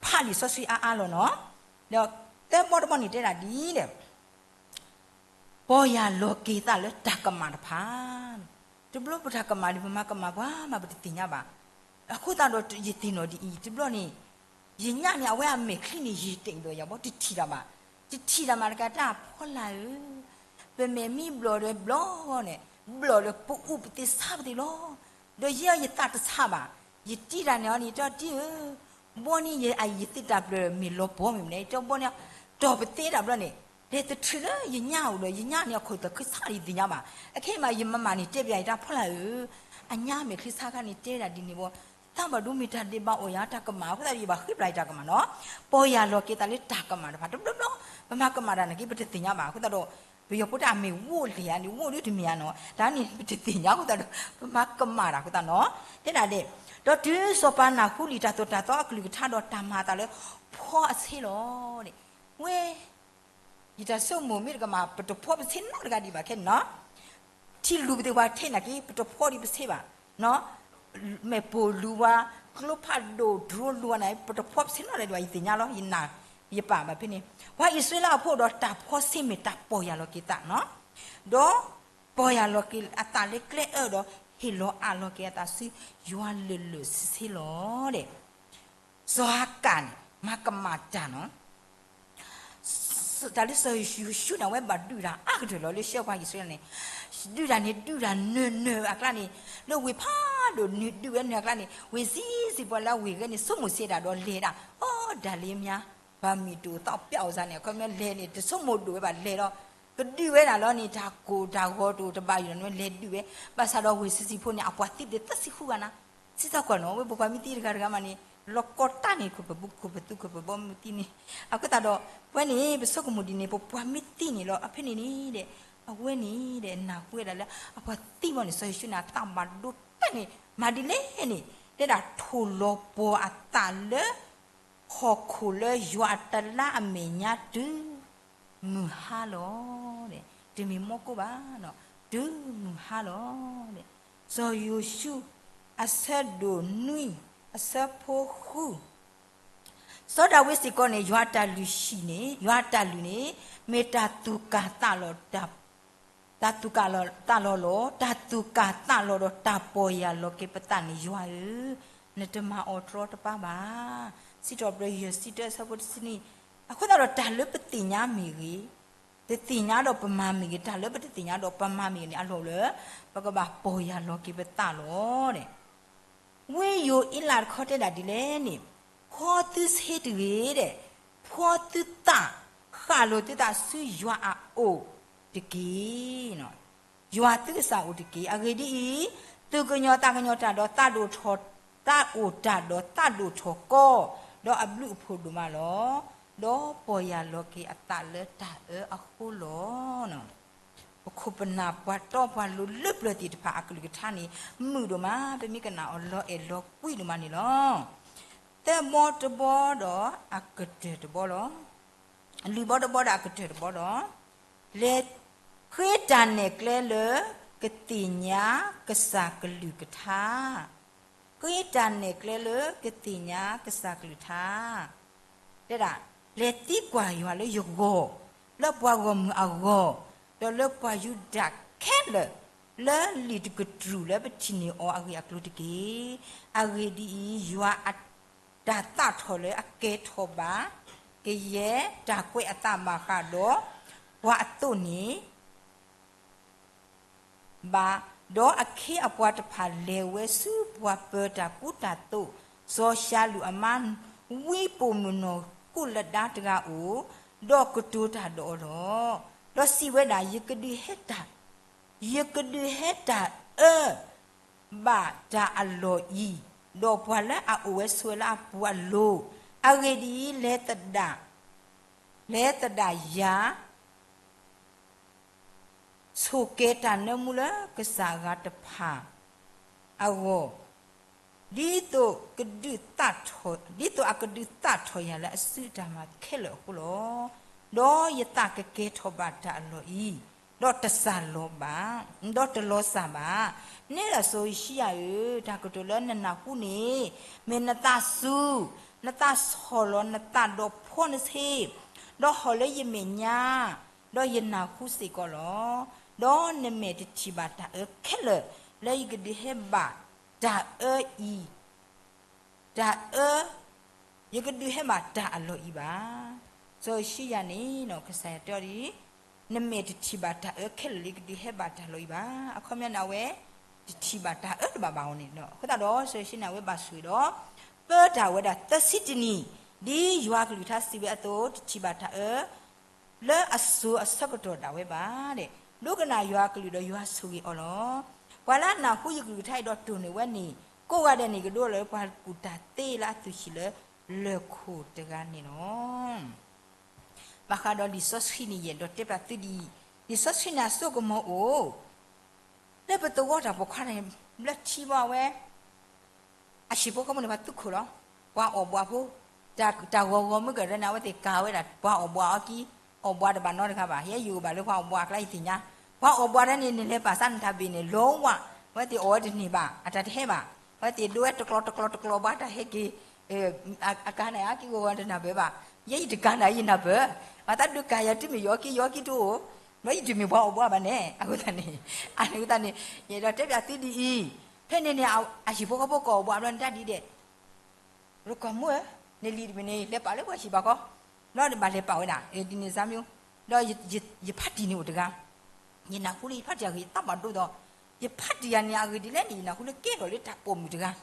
ဖးလံာ်စီဆှံအါအါလီၤနီၤ. ဒီးသၢဘီတဘီန့ၣ်တဲဒၣ်ဒ်လဲၣ် ပီၢ်ယၢ်လီၤက့ၤသးလၢတၢ်ကမၣ်တဖၣ်. တဘျီပတၢ်ကမၣ်ဒီး ပမၤကမၣ်ပှၤမး ပတသ့ၣ်ညါဘၣ်. အဃိသတးဒီးယသ့ၣ်နီၣ်ဒ်အံၤ တဘျီန့ၣ် ယညၣ်န့ၣ် အဝဲအမဲာ်ချံန့ၣ် ယံာ်တ့ၢ်ဒီးယၤဘီ တထံၣ်တၢ်ဘၣ်. တထံၣ်တၢ်မးတကးတၢ်ဖီလာ်ဧၢ, ပမဲာ်မံဘျီၣ်ဒီးဘျီၣ်န့ၣ် ဘျီၣ်ဒီးပအူပသ့ဆါပသ့လီၤ. ဒီးယဲယသးတဆါဘၣ်. ယတံၢ်တၢ်န့ၣ်အီၤန့ၣ် တၢ်တံၢ်ဧၢ, ဘီန့ၣ်ယသ့ၣ်တၢ်ပျၢၤမ့ၢ်လီၤပီၤမ့ၢ်မနုၤ တၢ်ဘီန့ၣ် တီၢ်ပသ့တၢ်ဘျီန့ၣ် တဲတထံၣ်လၢယညၣ်အိၣ်ဒီး ယညၣ်န့ၣ်အခိၣ်သးခုဆါဒီးယသ့ၣ်ညါဘၣ်. အခဲအံၤမး ယမၤမၣ်န့ၣ် တဲဘၣ်ယတၢ်ဖီလာ်ဧၢ, အညၣ်မဲာ်ချံဆါခါန့ၣ် တဲဒၣ်ဒ်န့ၣ်ဘီ သးဘၣ်ဒိမ့ၢ်တၢ်ဒဲးဘးအီၣ်ယၤတၢ်ကမၣ် အဃိသတးဒီး ယဘၣ်ဃ့ပျၢ်ယတၢ်ကမၣ်နီၤ. ပီၢ်ယၢ်လီၤက့ၤသးလၢတၢ်ကမၣ်တဖၣ် တဘျီဘျီ ပမၤကမၣ်တၢ်နာ်က့ ပတသ့ၣ်ညါဘၣ်. အဃိသတးဒီး ပယီၤဖိတၢ်အမ့ၢ်ဝိၣ်လံာ်ဧါန့ၣ် ဝိၣ်ဒ်တမ့ၢ်ဧါနီၤ တၢ်န့ၣ် ပတသ့ၣ်ညါအဃိသတးဒီး ပမၤကမၣ်တၢ်အဃိသတးနီၤ. တဲဒၣ်ဒဲး ဒီးတုၤစီၤပၤနၢ်ဟူလံာ်တၢ်သိၣ်တၢ်သီအကလုၢ်ကထါဒီးတၢ်မၤအသးလၢ ဖီအဆ့လီၤ. ဝဲ ယတၢ်ဆိကမိၣ်မ့ၢ်တကမၣ် ပတဖီပဆ့နီတဂၤဒံးဘၣ်ခဲန့ၣ်နီၤ. ထံလူၤပသ့ၣ်ပှၤထဲနာ်က့ ပတဖီဒံးပဆ့ဘၣ်. မဲာ်ပိာ်လူၤဝဲ, ကျိဖးဒိၣ်ဒြိလူၤဝဲန့ၣ် ပတဖီပဆ့နီတဂၤဒံးဘၣ် ယသ့ၣ်ညါလီၤ ယနာ်ယပာ်ဘၣ်ဖဲန့ၣ်. ပှၤအံၣ်စရ့လးအဖိဒီးတၢ်ဖီဆ့မ့ၢ်တၢ်ပီၢ်ယၢ်လီၤက့ၤသးနီၤ. ဒီးပီၢ်ယၢ်လီၤက့ၤအသးလၢကျဲအၢဒီး ဟ့ၣ်လီၤအးလီၤက့ၤအသးဆူယွၤလၢာ်လၢာ်ဆ့ဆ့လီၤဒဲး. စီၤဟၤကၣ်န့ၣ် မၤကမၣ်တၢ်နီၤ. တၢ်လၢစီၤယိၤၡူန့ၣ် အဝဲဘၣ်ဒုးတၢ်အါကတၢၢ်လီၤ လၢဆှၢပှၤအံၣ်စရ့လးန့ၣ်, ဒုးတၢ်န့ၣ် ဒုးတၢ်နၢၤနၢၤအကျါန့ၣ်, လၢဝ့ၢ်ဖးဒိၣ်နုာ်ဒုးဝဲနၢၤအကျါန့ၣ် ဝ့ၢ်ဆံးဆံးပှၤလၢအဝ့ၢ်ဂဲန့ၣ် ဆိကမိၣ်ဆံးဒၣ်ဒီးလဲၤဒၣ်, အိ ဒၣ်လၢမါ, ပှၤမံၤတအိၣ်သီပျဲအိၣ်စ့ၢ်န့ၣ် အခီပညီလဲၤန့ၣ် တဆိကမိၣ်ဒိၣ်ဝဲဘၣ်လဲၤဒီး, ကဒုးဝဲဒၣ်လီၤန့ၣ် တၢ်ကိၢ်တၢ်ဂီၤတအိၣ်တဘၣ်ယိၣ်န့ၣ် လဲၤဒုးဝဲ, ဘၣ်ဆၣ်ဒီးဝ့ၢ်ဆံးဆံးဖိန့ၣ် အပှၤသံတသၢဆံဃုဂၤနၤ စံးသကိးနီၤ ဝဲပပှၤမ့ၢ်သံတဂၤတဂၤမးန့ၣ် လီၤကီတၢ်န့ၣ် ခိၣ်ဖၢၣ်ပူၤခိၣ်ဖၢၣ်သူခိၣ်ဖၢၣ်ဘီမုၢ်သံန့ၣ်, အဃိသတးဒီး ပဝဲန့ၣ် ပဆိကမိၣ်ဒ်န့ၣ် ပပှၤမ့ၢ်သံန့ၣ်လီၤ အဖဲန့ၣ်န့ၣ်ဒီး အဝဲန့ၣ်ဒီး နၢ်ဟူဝဲဒၣ်လၢ အပှၤသံဘီန့ၣ် စီၤယိၤၡူန့ၣ် အသးဘၣ်ဒိတၢ်န့ၣ် မၤဒ်လဲၣ်န့ၣ် တဲဒၣ်ထိၣ်လီၤပှီၤအသးလၢ ဟီၣ်ခိၣ်လၢယွၤအတလါအမဲာ်ညါတုၤ မုၢ်ဟါလီၤ. တမ့ၢ်မီကိၢ်ဘၣ်, တုၤမုၢ်ဟါလီၤ. စီၤယိၤၡူ အဆၢဒိၣ်နွံ အဆၢဖိဃု, စီၤဒၤဝံးစ့ၢ်ကီးန့ၣ် ယွၤအတၢ်လုၢ်ဟံၣ်န့ၣ် ယွၤအတၢ်လုၢ်န့ၣ် မ့ၢ်တၢ်သူၣ်ကၢ်သးလီၤ တၢ်သူၣ်ကၢ်သးလီၤလီၤ. တၢ်သူၣ်ကၢ်သးလီၤဒီးတၢ်ပီၢ်ယၢ်လီၤက့ၤပသးန့ၣ် ယွၤဧၢ, နတမၤအီၤတြီတပါဘၣ်. စံးထီၣ်ပတြၢၤ ယဲၢ်ဆံတၢ အဆၢဖိတဆံနွံ, အဃိသတးဒီး တၢ်လၢပသ့ၣ်ညါမ့ၢ်ဂ့ၤ, တသ့ၣ်ညါဒီးပမၤမ့ၢ်ဂ့ၤ, တၢ်လၢပတသ့ၣ်ညါဒီးပမၤမ့ၢ်ဂ့ၤန့ၣ် အလီၢ်လၢ ပကဘၣ်ပီၢ်ယၢ်လီၤက့ၤပသးလီၤ. ဝ့ၢ်ယိၤအ့လးတခီတဲဒၣ်ဒ်လဲၣ်န့ၣ်, ဖီသုဆ့တဂ့ၤဒဲး, ဖီသုသး ဃၣ်လိာ်သုသးဆူယွၤအအိၣ်တက့ၢ်. ယွၤသုကစၢ်အိၣ်တက့ၢ်. အဂ့ၢ်ဒ်အံၤ, သူၣ်ကညီၤသးကညီၤတၢ်ဒီးသးဒိၣ်ထီၣ်, သးအိၣ်တၢ်ဒီးသးဒိၣ်ထီၣ်ကီ, ဒီးအဘျုးအဖှိၣ်ဒိၣ်မးလီၤ. ဒီးပီၢ်ယၢ်လီၤက့ၤအသးလၢတၢ်အၢအဃိလီၤ. ပခိၣ်ပနၢ်ပှၤတီပှၤလိၤလၢပျၢၤသ့ၣ်တဖၣ်အကလုၢ်ကထါန့ၣ် မုာ်ဒိၣ်မး ပမ့ၢ်ကနၣ်အီၤလီၤအဲၣ်လီၤကွံဒိၣ်မးန့ၣ်လီၤ. သၢဘီတဘီဒီးအကတၢၢ်တဘီလီၤ. လွံၢ်ဘီတဘီဒီးအကတၢၢ်တဘီလီၤ. လဲၤဃ့တၢ်နဲၣ်ကျဲလၢကသ့ၣ်ညါကစၢ်ကလုၢ်ကထါ ဃ့တၢ်နဲၣ်ကျဲလၢကသ့ၣ်ညါကစၢ်ကလုၢ်ကထါ, တဲဒၣ်, လဲၤသံကွၢ်ယွၤလၢယဂီၢ်, လၢပှၤဂီၢ်မုၢ်အဂီၢ်, ဒီးလၢပှၤယူဒၤခဲလၢာ်, လၢလံာ်တကတြူၢ်လၢပထံၣ်န့ၢ်အီၤအဂ့ၢ်အကျိၤတက့ၢ်. အဂ့ၢ်ဒ်အံၤ, ယွၤအတၢ်သးထီၣ်လၢအကဲထီၣ်ဘၣ် ကယဲၢ်တၢ်ကွဲးအသးဘၣ်ဃးဒီးပှၤအသိးန့ၣ် ဘၣ်, ဒီးအခ့အပှၤတဖၣ်လဲၤဝဲဆူပှၤပၢၤတၢ်ကူတၢ်သိး, စီၤၡၤလူၣ်အမါ ဝံပိာ်မုၣ်နီၢ်ဃိလဒါတဂၤအိၣ်, ဒီးကတိၤတၢ်ဒီးအီၤလီၤ. ဒီးစံးဝဲဒၣ်, ယကဒုးဟဲတၢ်, ယကဒုးဟဲတၢ်အၢ ဘၣ်တၢ်အလီၢ်အံၤ, ဒီးပှၤလၢအအိၣ်ဝဲဆိးဝဲလၢအပူၤအလိၤ, အဂ့ၢ်ဒ်အံၤ, လဲၤသဒၣ်, လဲၤသဒၣ်ယၤ ဆိၣ်ကဲၤတၢ်နၢမူလၢကစၢ်အဂၤတဖၣ်အဂီၢ်, ဒ်သိးကဒုးသးထီၣ်, ဒ်သိးအကဒုးသးထီၣ်ယၤလၢအစုအတၢ်မၤခဲလၢာ်အဃိလီၤ. ဒီးယသးကကဲထီၣ်ဘၣ်တၢ်အလီၢ်အံၤ, ဒီးတစၢ်လီၤဘၣ်, ဒီးတလီၤစၢ်ဘၣ်. နဲဒၣ်စီၤယိၤၡံယၤဧၢ, တၢ်ကတိၤလၢနနၢ်ဟူန့ၣ် မ့ၢ်နသးစူၤ, နသးဆီၣ်လီၤနသးဒီးဖှီနဆ့, ဒီးဟီၣ်လၢယမဲာ်ညါ, ဒီးယနၢ်ဟူစ့ၢ်ကီးလီၤ. ဒီးနမဲာ်တထံၣ်ဘၣ်တၢ်အၢခဲလၢာ် လၢယကဒုးဟဲဘၣ်တၢ်အၢအံၤ တၢ်အၢ, ယကဒုးဟဲဘၣ်တၢ်အလီၢ်အံၤဘၣ်. စီၤယိၤၡံယၤန့ၣ် ကစၢ်ယွၤတဲအီၤဒ်အံၤ, နမဲာ်တထံၣ်ဘၣ်တၢ်အၢခဲလၢာ်လၢယကဒုးဟဲဘၣ်တၢ်လီၢ်အံၤဘၣ်. အခီပညီန့ၣ် အဝဲတထံၣ်ဘၣ်တၢ်အၢတဘၣ်ဘၣ်အီၤန့ၣ်လီၤ. အဃိသတးဒီး စီၤယိၤၡံန့ၣ် အဝဲဘၣ်ဆိၣ်ဂ့ၤဒီး ပၢတၢ်ဝဲဒၣ်သၢဆံတနံၣ်, ဒ်ယွၤအကလုၢ်ကထါစံးဝဲအသိး တထံၣ်ဘၣ်တၢ်အၢ လၢအစိၤအဆၢကတီၢ်ဒၣ်ဝဲဘၣ်. ဒိကနၣ်ယွၤအကလုၢ်ဒီးယွၤဆိၣ်ဂ့ၤအီၤလီၤ. ပှၤလၢအနၢ်ဟူယကလုၢ်ကထါအံၤဒီးတိၢ်န့ၢ်ဝဲန့ၣ် ကိးဂၤဒဲးန့ၣ် ကဒိလၢပှၤကူၣ်တၢ်သ့လၢအသူၣ်ဆံးလၢလၢၢ်ခိၣ်တဂၤန့ၣ်လီၤ. ဘၣ်ဃးဒီးလံာ်စီဆှံန့ၣ် ယအဲၣ်ဒိးတဲပၠးသုဒ်အံၤ, လံာ်စီဆှံန့ၣ်အစိကမီၤအိၣ် လၢပသဝီတၢ်ပိာ်ခွါန့ၣ် ဘျၢထံဘၣ်ဝဲ အဟံၣ်ဖိဃီဖိန့ၣ် ပှၤသူခိၣ်လီၤ. ပှၤအီၣ်ဘှးဖိ, တၢ်ဂီၤဂီၤမုၢ်ကရၢန့ၣ် အဝဲသ့ၣ်ကၤဝဲဒၣ် ပှၤအီၣ်ဘှးအီၤကံ, အီၣ်ဘှးတဘၣ်နီတဂၤဘၣ်. ယဲယအိၣ်ဘၣ်လၢပှၤအီၣ်ဘှးအကျါ ယသ့ၣ်ညါ, ပှၤအီၣ်ဘှးတဂၤန့ၣ် နလဲၤပာ်စၢၤနတၢ်ဘ့ၣ်န့ၣ် လီဝး, အဝဲသ့ၣ်အီၣ်ဝဲတန့ၢ်ဘၣ်, အတၢ်တဟဲဘၣ်. အဝဲသ့ၣ်ဒိဝဲတကျီတကျီတကျီ ဘၣ်တၢ်ဟဲက့ၤ အကၤန့ၣ် အက့ၤဂီၤဂီၤတနၢ်ပၢၢ်ဘၣ်. ယဲယတကၤနၤ ယနၢ်ပၢၢ်, မၤသးဒုးကၤယၤ တုၤမ့ၢ်ယီၤကံ ယီၤကံတအိၣ်, ဘျီယတမ့ၢ်ပှၤအီၣ်ဘှးဘၣ်န့ၣ် အဃိသတးန့ၣ်, အဃိသတးန့ၣ် ယအဲၣ်ဒိးတဲပၠးသုဒ်အံၤ, ဖဲန့ၣ်န့ၣ် အဟံၣ်ဖိဃီဖိကအီၣ်ဘှးဘျီန့ၣ် တၢ်ဒ်ဒဲး ရကီၢ်မုၣ်ဧၢ, နလံာ်တဘ့ၣ်န့ၣ် လဲၤပာ်လၢပှၤဟံၣ်ဘၣ်ကီ, ဘျီဘၣ်လဲၤပာ်ဝဲဒၣ် ဒ်န့ၣ်စါမ့ၢ်, ဒီးယဖါတံၢ်န့ၣ်အိၣ်တဂၤ, ယနၢ်ဟူလၢယဖါတံၢ်အဂ့ၢ်သးဘၣ်ဒိဒီး, ယဖါတံၢ်ယၤန့ၣ် အဂ့ၢ်ဒ်လဲၣ်န့ၣ် ယနၢ်ဟူလၢကဲထီၣ်လၢတၢ်ပိာ်မုၣ်တဂၤ,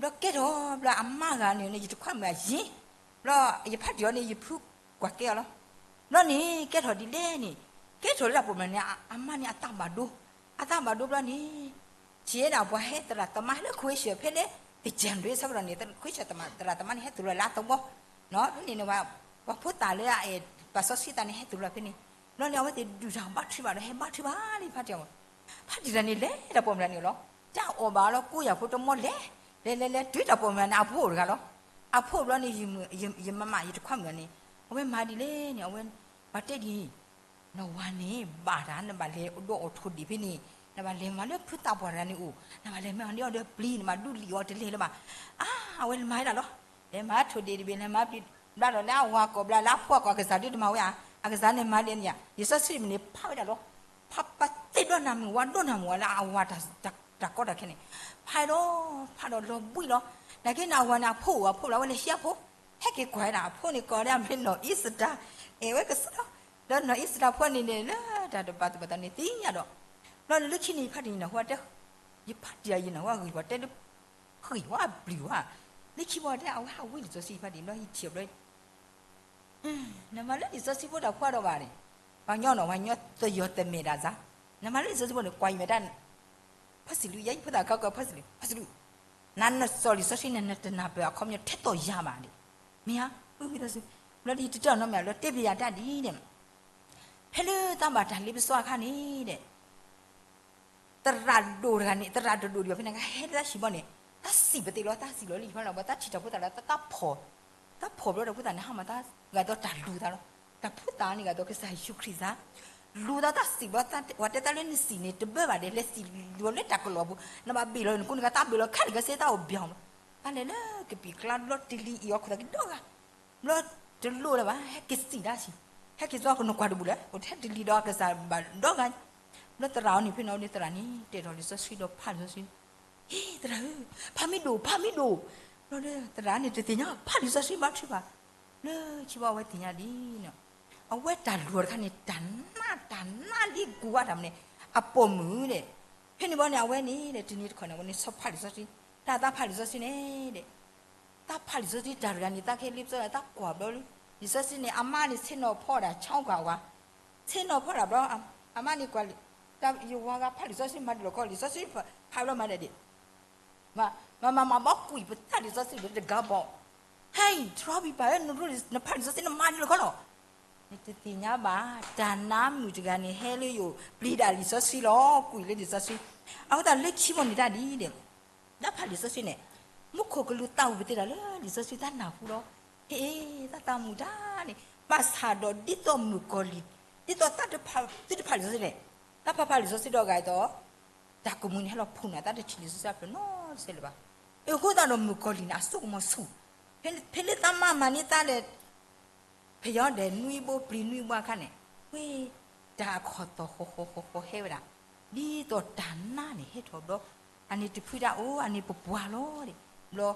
ဘျီကဲထီၣ်ဘျီအမါဂၤန့ၣ် ယတခွါမုၣ်အယ့ၢ်, ဘျီယဖါတံၢ်အီၤန့ၣ် ယဖုကွၢ်ကဲအီၤလီၤ. ဘျီန့ၣ် ကဲထီၣ်ဒ်လဲၣ်န့ၣ်, ကဲထီၣ်လၢတၢ်ပိာ်မုၣ်န့ၣ် အမါန့ၣ်အသးဘၣ်ဒိ, အသးဘၣ်ဒိဘျီန့ၣ် ထံၣ်ဝဲဒၣ်ပှၤဟဲသရၣ်သမါလၢ ခွ့ဆၢၣ် ဖဲလၢ တကၠၢၢ်ဒွဲဆၢကတီၢ်န့ၣ် ခွ့ဆၢၣ်သရၣ်သမါန့ၣ် ဟဲသူၣ်လီၤလၢအသဝီ, ဖဲန့ၣ်န့ၣ် ပှၤဖိသၣ်လၢအအဲၣ်ပာ်စီဆှံသးန့ၣ် ဟဲသူၣ်လီၤဖဲန့ၣ်, ဘျီန့ၣ် အဝဲသ့ၣ်ဒုၣ်တၢ်ဘါထုကဖၣ်ဒီး ဟဲဘါထုကဖၣ်လၢဖါတံၢ်အဂီၢ်, ဖါတံၢ်တဂၤန့ၣ် လဲၤတၢ်ပိာ်မုၣ်တဂၤန့ၣ်လီၤ, တၢ်အီၣ်ဘၣ်အီၤလီၤ ကိးယၤဖိတမီလဲၤ, လဲၤလဲၤလဲၤတုၤတၢ်ပိာ်မုၣ်တဂၤန့ၣ် အဖိအိၣ်တဂၤလီၤ, အဖိဘျီန့ၣ် ယမၤမး ယတခွါမုၣ်တဂၤန့ၣ် အဝဲမၤဒ်လဲၣ်န့ၣ် အဝဲ ပှၤတဲဒ်အံၤ နဝၤန့ၣ် ဘၣ်တၢ် နဘၣ်လဲၤဒိးအီၣ်ထိၣ်ဒ့ၣ်ဖဲန့ၣ်, နဘၣ်လဲၤမၤလၢဖုသးပှၢ်တဂၤန့ၣ်အိၣ်, နဘၣ်လဲၤမၤန့ၢ်အီၤဒီးပျံၤ နဘၣ်ဒုးလံာ်အီၤတလဲၤလၢၤဘၣ်. အါ အဝဲမၤဝဲဒၣ်လီၤ, လဲၤမၤထိၣ်ဒ့ၣ်တဘ့ၣ် လဲၤမၤပျံၤ ဘျါဒီးလၢအဝၤကိးဘျါ လၢအဖိအကိး အကစၢ်ဒုးတမၤဝဲဧါ, အကစၢ်န့ၣ်မၤဒ်န့ၣ်ဧါ, လံာ်စီဆှံတဘ့ၣ်န့ၣ် ဖးဝဲဒၣ်လီၤ, ဖးပသ့ၣ်ဘျီ နၢ်မုာ်ဝါဒိၣ် နၢ်မုာ်ဝါလၢအဝၤတၢ်ကီတၢ်ခဲန့ၣ်, ဖးဒီး ဖးဒီးလီၤဘှံးလီၤ, နာ်က့န့ၣ် အဝၤန့ၣ် အဖိအိၣ် အဖိလီၤ အဝဲလဲၤဟံးအဖိ ဟဲက့ၤကွၢ်ဝဲဒၣ်အဖိန့ၣ် ကိးဝဲဒၣ်မ့ၢ်နီၢ်အံစတၢ်, အဲၣ်ဝဲကစၢ်လီၤ, ဒီးနီၢ်အံစတၢ်ဖိန့ၣ်န့ၣ် လၢတၢ်တဘၣ်သူၣ်ဘၣ်သးန့ၣ်သ့ၣ်ညါဒီး, ဘျီလၢခံန့ၣ် ယဖါတံၢ်ယနၢ်ဟူတဲ, ယဖါတံၢ်ယနၢ်ဟူအဂ့ၢ်ပှၤတဲလၢ ဃံၢ်ဝဲအပျံၤဝဲ, လၢခံဘီတဲ အဝဲဟးဝံလံာ်စီဆှံဖါတံၢ် ဘျီယထံၣ်ဘျီ နမၤလၢလံာ်စီဆှံဖိတၢ်ဖှီဒီးဘၣ်န့ၣ်, ပှၤညီနီၤ ပှၤညီသယီၤသမဲာ်ဒၣ်စါ, နမၤလၢလံာ်စီဆှံဖိန့ၣ် ကွၢ်ယမဲာ်တၢ်, ဖါစံးလူၤ ယဲယဖိသၣ်ခါကီ ဖါစံးလူၤ ဖါစံးလူၤ, နနစီၤလံာ်စီဆှံန့ၣ် နတနၢ်ပၢၢ်အခီပညီထဲသိးယၤဘၣ်န့ၣ်, မ့ၢ်ဧါ, ဝံသးစူၤ, ဘျီဒီးယတတဲအီၤနီတမံၤ ဘျီတဲဘၣ်ယၤတၢ်ဒ်အံၤန့ၣ်, ဖဲလၢတၢ်ဘၣ်တၢ်လ့ပစီအခါန့ၣ်ဒီး သရၣ်ဒိၣ်တဂၤန့ၣ် သရၣ်တဒိၣ်ဒံးဘၣ်ဖဲန့ၣ် ဟဲလၢတၢ်ဟံၣ်ဘီန့ၣ် တၢ်စံးပသ့ၣ်လီၤ တၢ်စံးလီၤလံဖီလီၤ ဘၣ်တၢ်ထံၣ်တၢ်ဖိသၣ်လၢတၢ်ဖီၣ်, တၢ်ဖီၣ်ဘျီတၢ်ဖိသၣ်န့ၣ် ဟါမၢ်တၢ်ဂၤဒီးတၢ်လူၤသးလီၤ, တၢ်ဖိသၣ်န့ၣ်ဂၤဒီးကစၢ်ယ့ၣ်ၡူးခရံာ်သး, လူၤသးတၢ်စံးဘျီ ပှၤတဲတၢ်လၢနစံးန့ၣ် တဘၢဘၣ်ဒီး လဲၤစံးလီၤလၢတၢ်ကလီၤပူၤ နဘၣ်ဘ့ၣ်လီၤနကိးနကသးဘ့ၣ်လီၤခဲလၢာ်ကစ့တၢ်အိၣ်ဘၣ်လီၤ, တၢ်လဲၤလၢကပံာ်ကျါဘျီတလံၤအံၤအီၤခိၣ်သးက့ၤဒီဂၤ ဘျီတလိၣ်လၢၤဘၣ် ဟဲက့ၤစံးတၢ်ဆံး, ဟဲက့ၤစီၤကနိးကွၢ်တဘူၣ်လၢ အိၣ်ထဲတလံၤဒီးကစၢ်ဘၣ်ဒီဂၤ, ဘျီသရၣ်အီၤန့ၣ်ဖဲန့ၣ်ဒီးသရၣ်န့ၣ် တဲထီၣ်လံာ်စီဆှံဒီးဖးလံာ်စီဆှံ, ဟ့ သရၣ်ဧၢ, ဖးမ့ၢ်ဒိၣ် ဖးမ့ၢ်ဒိၣ်, ဘျီဒီးသရၣ်န့ၣ်တသ့ၣ်ညါ ဖးလံာ်စီဆှံဘါထုကဖၣ်, လၢခံဘီအဝဲသ့ၣ်ညါဒ်န့ၣ်, အဝဲတၢ်လူၤအီၤတခါန့ၣ် တၢ်နး တၢ်နးလံကူၣ်ဝါတၢ်မနုၤန့ၣ်, အပိာ်မုၣ်ဒီး, ဖဲန့ၣ်ဘီန့ၣ် အဝဲန့ၣ်ဒီး တနံၤတခီန့ၣ် အဝဲန့ၣ်ဆီဖးလံာ်စီဆှံ, တၢ်သးဖးလံာ်စီဆှံန့ၣ်ဒီး တၢ်ဖးလံာ်စီဆှံတၢ်တဂၤန့ၣ် သးခဲလံပစီဒီး တၢ်ကွၢ်ဘျီလံ, လံာ်စီဆှံန့ၣ် အမါန့ၣ် ဆ့ၣ်နီၤဖီဒၣ် ဆီကွၢ်ဝါ, ဆ့ၣ်နီၤဖီဒၣ်ဘျီ, အမါန့ၣ်ကွၢ်လံ, ယဝၤဂၤဖးလံာ်စီဆှံမၤဒ်လဲၣ်ခီ လံာ်စီဆှံဖးဘျီမၤဒ်လဲၣ်, မၤမၤမၤဘီကွံာ်ပသးလံာ်စီဆှံဒီးတဂၤဘီ, ဟဲ တြီဘံၣ်ပၢ်ဧၢ နဖးလံာ်စီဆှံနမၤဒ်လဲၣ်ခီလီၤ, နတသ့ၣ်ညါဘၣ်, တၢ်နါမုၣ်တဂၤန့ၣ် ဟဲလၢယအိၣ် ပျံၤဒၣ်လံာ်စီဆှံလီၤ, ကွံာ်လၢလံာ်စီဆှံ, အဃိသတးလၢခံဘီန့ၣ်တၢ်ဒ်အံၤဒီး တၢ်ဖးလံာ်စီဆှံန့ၣ်, မူခိၣ်ကလူးသးဝံၣ်ပသ့ၣ်တၢ်လၢလံာ်စီဆှံတၢ်နၢ်ဟူလီၤ, ဟ့ၣ် တၢ်သးမုာ်တၢ်န့ၣ်, ဘၣ်ဆၣ်ဒီးဒ်သိးမုၣ်ကီၤလံၢ် ဒ်သိးတၢ်တဖၣ် သုတဖၣ်လံာ်စီဆှံလဲၣ်, တၢ်ဖးဖးလံာ်စီဆှံဒီးအဂၤအသိး, တၢ်ကမှံၤန့ၣ်ဟဲလီၤဖှိၣ်နၤ တၢ်တထံၣ်လံာ်စီဆှံအဖျၢၣ်နီတစဲးလၢၤဘၣ်. အဃိသတးဒီးမုၣ်ကီၤလံၢ်န့ၣ် အစိကမီၤဆူၣ်, ဖဲလၢတၢ်မၤမၤန့ၢ်တၢ်ဒီး ဖယီဒဲးနွံဘိပျံၤနွံဘိအခါန့ၣ်, ဝဲတၢ်အခီၣ်သီၣ်ဃီဃီဃီဃီဟဲဝဲဒၣ်, ဒ်သိးတၢ်နါန့ၣ် ဟဲထီၣ်ဘျီ, အန့ၣ်တဖုတၢ်အိၣ် အန့ၣ်ပပှၢ်လီၤဒီး, ဘျီ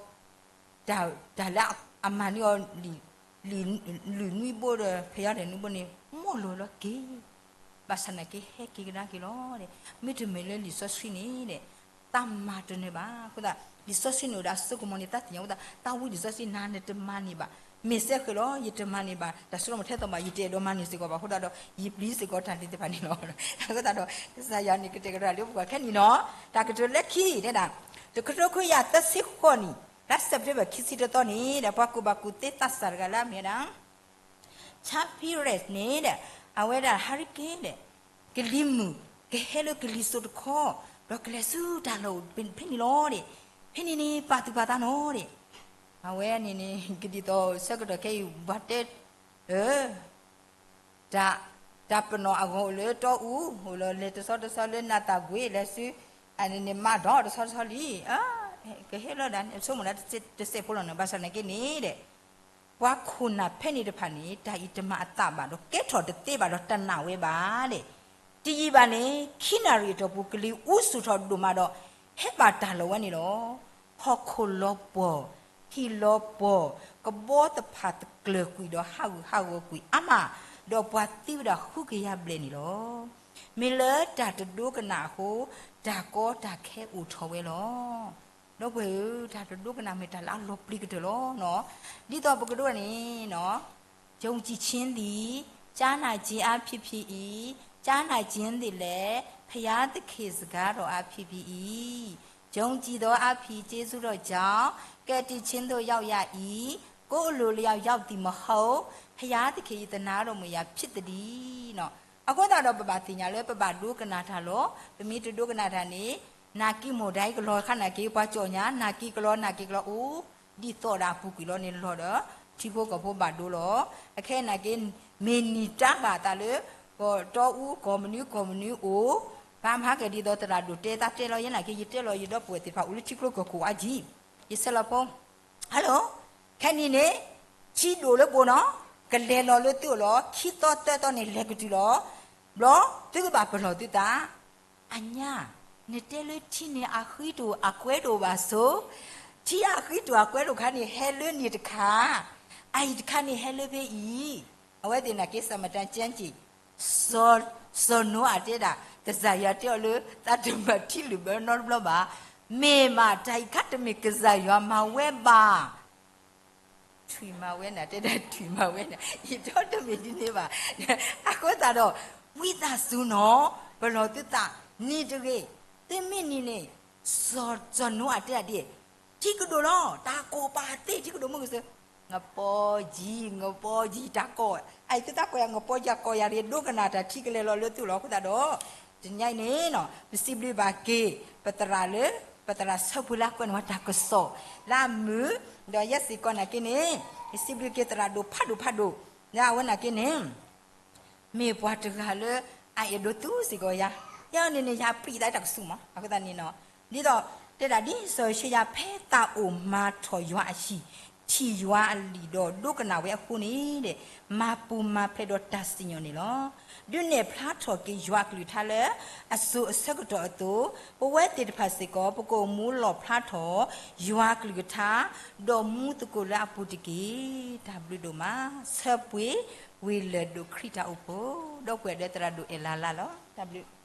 တၢ်လၢအမၤန့ၢ်အီၤ လုၢ်နွံဘိဒီး ဖယီဒဲးနွံဘိန့ၣ် မိၢ်လီၤလီၤက့ၤ, ဘၣ်ဆၣ်နာ်က့ဟဲက့ၤကဒါက့ၤလီၤဒီး, မ့တမ့ၢ်လၢလံာ်စီဆှံန့ၣ်ဒီး တၢ်မၤတနၢၤဘၣ်. အဃိသတး လံာ်စီဆှံန့ၣ်အိၣ်ဒီးအစိကမီၤန့ၣ် တၢ်သ့ၣ်ညါအဃိသတး တၢ်ဝံလံာ်စီဆှံနၤနတမၤန့ၢ်ဘၣ်, မ့ၢ်စဲဃဲၤလီၤ ယတမၤန့ၢ်ဘၣ် တၢ်စိတၢ်ကမီၤထဲသိးဘၣ် ယတအဲၣ်ဒိးမၤန့ၢ်စ့ၢ်ကီးဘၣ်အဃိသတးဒီး ယပျံၤစ့ၢ်ကီးတၢ်သ့ၣ်တဖၣ်န့ၣ်လီၤ. အဃိသတးဒီး ကစၢ်ယွၤန့ၣ်ကတဲာ်ကတီၤတၢ်လၢပဂီၢ်ခဲနံၤနီၤ, တၢ်ကတိၤလၢခံတဲဒၣ်, တကထိခွံကယၤသၢဆံဃိးနံၣ် လါစဲးပထ့ဘၢၣ်ခံဆံတသီန့ၣ်ဒီး ပှၤကူၣ်ဘၣ်ကူၣ်သ့သးစၢ်တဂၤလၢအမ့ၢ်ဝဲဒၣ် Chuck Perez န့ၣ်ဒီး အဝဲဒၣ် hurricane ဒီး ကလံၤမုၢ် ကဟဲလၢကလံၤစိးတခီ ဒီးကလဲၤဆူတၢ်လီၢ်အိၣ်ဖဲန့ၣ်လီၤဒီး, ဖဲန့ၣ်န့ၣ် ပာ်သူၣ်ပာ်သးနီၤဒီး, အဝဲန့ၣ်န့ၣ် ကဒ်သိးဆၢကတီၢ်ခဲအံၤ ပှၤတဲ တၢ်ပနီၣ်အဂီၢ်အိၣ်လၢတီအူ, အိၣ်လီၤလဲၤတဆီတဆီလၢနၤသၣ်ကွ့ၤ လဲၤဆူ အန့ၣ်န့ၣ် မၤဒီးတဆီတဆီလံ, ကဟဲလီၤဒၣ် ဆိကမိၣ်ဒၣ်တစဲးဖိလီၤန့ၣ် ဘၣ်ဆၣ်နာ်က့န့ၣ်ဒီး ပှၤခိၣ်နၢ်ဖဲန့ၣ်တဖၣ်န့ၣ် တၢ်အံၤတမၤအသးဘၣ်ဒီး ကဲထီၣ်တသ့ဘၣ်ဒီးတနာ်ဝဲဘၣ်ဒီး, တယံာ်ဘၣ်န့ၣ် ခံနၣ်ရံၣ်အတီၢ်ပူၤ ကလံၤအူဆူၣ်ထီၣ်ဒိၣ်မးဒီး ဟဲဘၣ်တၢ်လီၤဝဲန့ၣ်လီၤ. ဟီၣ်ခိၣ်လီၤပှီၢ်, ဟံၣ်လီၤပှီၢ်, ကဘီသဖၣ်တကျၢၤကွံာ်ဒီးဟးဂူာ်ဟးဂီၤကွံာ်အါမး, ဒီးပှၤသံဝဲဒၣ်ဃုကယၤဘျဲၣ်န့ၣ်လီၤ. မ့ၢ်လၢတၢ်တဒိကနၣ်အဃိ တၢ်ကီတၢ်ခဲအိၣ်ထီၣ်ဝဲလီၤ. ဒီပုၢ်ဝဲၢ်ဧၢ, တၢ်တဒိကနၣ်မ့ၢ်တၢ်လၢအလီၤပျံၤကတၢၢ်လီၤ. ဒ်သိးပကဒိန့ၣ် ယုံကြည်ခြင်းသည် ကြားနာခြင်းအားဖြင့်ဖြစ်၏, ကြားနာခြင်းသည်လည်း ဘုရားသခင်စကားတော်အားဖြင့်ဖြစ်၏. ယုံကြည်သောအားဖြင့် ကျေးဇူးတော်ကြောင့် ကယ်တင်ခြင်းသို့ရောက်ရ၏, ကိုယ်အလိုအလျောက်ရောက်သည်မဟုတ်, ဘုရားသခင်၏သနားတော်မူရာဖြစ်သတည်း. အဃိသတးဒီး ပဘၣ်သ့ၣ်ညါလၢပဘၣ်ဒိကနၣ်တၢ်လီၤ. ပမ့ၢ်တဒိကနၣ်တၢ်န့ၣ် နာ်က့မိၢ်ဒါအံၤကလီၤခါနာ်က့ ပှၤကၠီၣ်ညါ နာ်က့ကလီ နာ်က့ကလီအိၣ် ဒ်သိးဒၣ်အပူၤကွံာ်လီၤန့ၣ်လီၤဒီး ထံဖိကီၢ်ဖိဘၣ်ဒိလီၤ. အခဲအံၤနာ်က့ မ့ၢ်နံၣ်တၢ်ဘၣ်အသးလၢ ကီၢ်တီအူကီၢ်မနုၤကီၢ်မနုၤအိၣ် ဘၣ်မၤကဲဒ်သိးသရၣ်ဒိၣ်တဲတၢ်တဲလီၤ ယဲနာ်က့ ယတဲလီၤ ယဒီပုၢ်ဝဲၢ်သ့ၣ်တဖၣ်အိၣ်လၢထံကျိကီၢ်ခိၣ်အါကံ ယဆဲးလီၤဖိ Hello ခဲနံၤန့ၣ် ထံဒိၣ်လၢပအိၣ်နီၤ ကလဲၤလီၤလၢသုအိၣ်လီၤ ခံသီသၢသီန့ၣ် လဲၤကတုၤလီၤ ဘျီသုကဘၣ်ပလီၢ်သုသး အညါ နတဲလၢထံန့ၣ် အဃံတအိၣ်အကွဲတအိၣ်ဘၣ်ဆိ, ထံအဃံတအိၣ်အကွဲတအိၣ်ခါန့ၣ် ဟဲလၢန့ၣ်တခါ, အအံၤတခါန့ၣ် ဟဲလၢဖဲအံၤ, အဝဲသ့ၣ်နာ်က့ စမတန်ကၠၢက့ၤ စီၤနိအၤတဲဒၣ် ကစၢ်ယွၤတဲအီၤလၢ သးတမၤထံလုၢ်ဘၢနီတဘျီဘၣ်, မ့ၢ်မး တၢ်အံၤခါတမ့ၢ်ကစၢ်ယွၤမၤဝဲဘၣ် ထွံၣ်မၤဝဲနၤ တဲဒၣ်ထွံၣ်မၤဝဲနၤ ယတဲတမ့ၢ်ဒ်န့ၣ်ဘၣ်. အဃိသတးဒီး ဝံသးစူၤနီၤ ပလီၢ်သုသး နံၤတဂ့ၤ, သုမ့ၢ်နံၤန့ၣ် စီၤနိအၤတဲဒၣ်ဒ် ထံကဒိၣ်လီၤ တၢ်ကီၢ်ပာ်သ့ ထံကဒိၣ်မုၢ်ကစၢၢ် ငပီယံၤ ငပီယံၤ တၢ်ကီၢ် အအံၤသုသးကီၢ်ယၤ ငပီယံၤ ကီၢ်ယၤတဂ့ၤ ဒိကနၣ်တၢ်ထံကလဲၤလီၤလၢသုအိၣ်လီၤ. အဃိသတးဒီး တနံၤအံၤန့ၣ် ပစံးဘျုးဘၣ်က့ၤ ပသရၣ်လၢ ပသရၣ်ဆၢဖိလၢကွဲးန့ၢ်ဝဲတၢ်ကစီၣ် လၢအမုာ်, ဒီးယဲစ့ၢ်ကီးနာ်က့န့ၣ် ယစံးဘျုးက့ၤသရၣ်ဒိၣ်ဖးဒိၣ်ဖးဒိၣ် လၢအဝဲနာ်က့န့ၣ် မ့ၢ်ပှၤတဂၤလၢ အအဲၣ်ဒိးသူစ့ၢ်ကီးယၤ, ယဲန့ၣ်န့ၣ် ယပျံၤသးတၢ်ကဆူၣ်မး အဃိသတးန့ၣ်နီၤ, ဒ်သိး တဲဒၣ်ဒ်စီၤယၡံယၤ ဖဲသးအိၣ်မၤထီၣ်ယွၤအဟံၣ်, ထံၣ်ယွၤအလံာ်ဒီးဒိကနၣ်ဝဲအဃိန့ၣ်ဒီး မၤပူၤမၤဖျဲးဒီးတၢ်စံၣ်ညီၣ်န့ၣ်လီၤ. ဒုးနဲၣ်ဖျါထီၣ်က့ၤယွၤအကလုၢ်ကထါလၢ အစိၤအဆၢကတီၢ်အသိး, ပဝဲသ့ၣ်တဖၣ်စ့ၢ်ကီး ပကအိၣ်မူလီၣ်ဖျါထီၣ် ယွၤအကလုၢ်ကထါ, ဒီးမူသကိးလၢအပူၤတက့ၢ်. တၢ်ဘျုးဒိၣ်မး, ဆၢပှ့ၤဝ့ၢ်လၢၢ်ဒိၣ်ခရံာ်တၢ်အိၣ်ဖှိၣ်, ဒီပုၢ်ဝဲၢ်ဒီးသရၣ်ဒိၣ်အဲၣ်လါလါလီၤ. တၢ်ဘျုး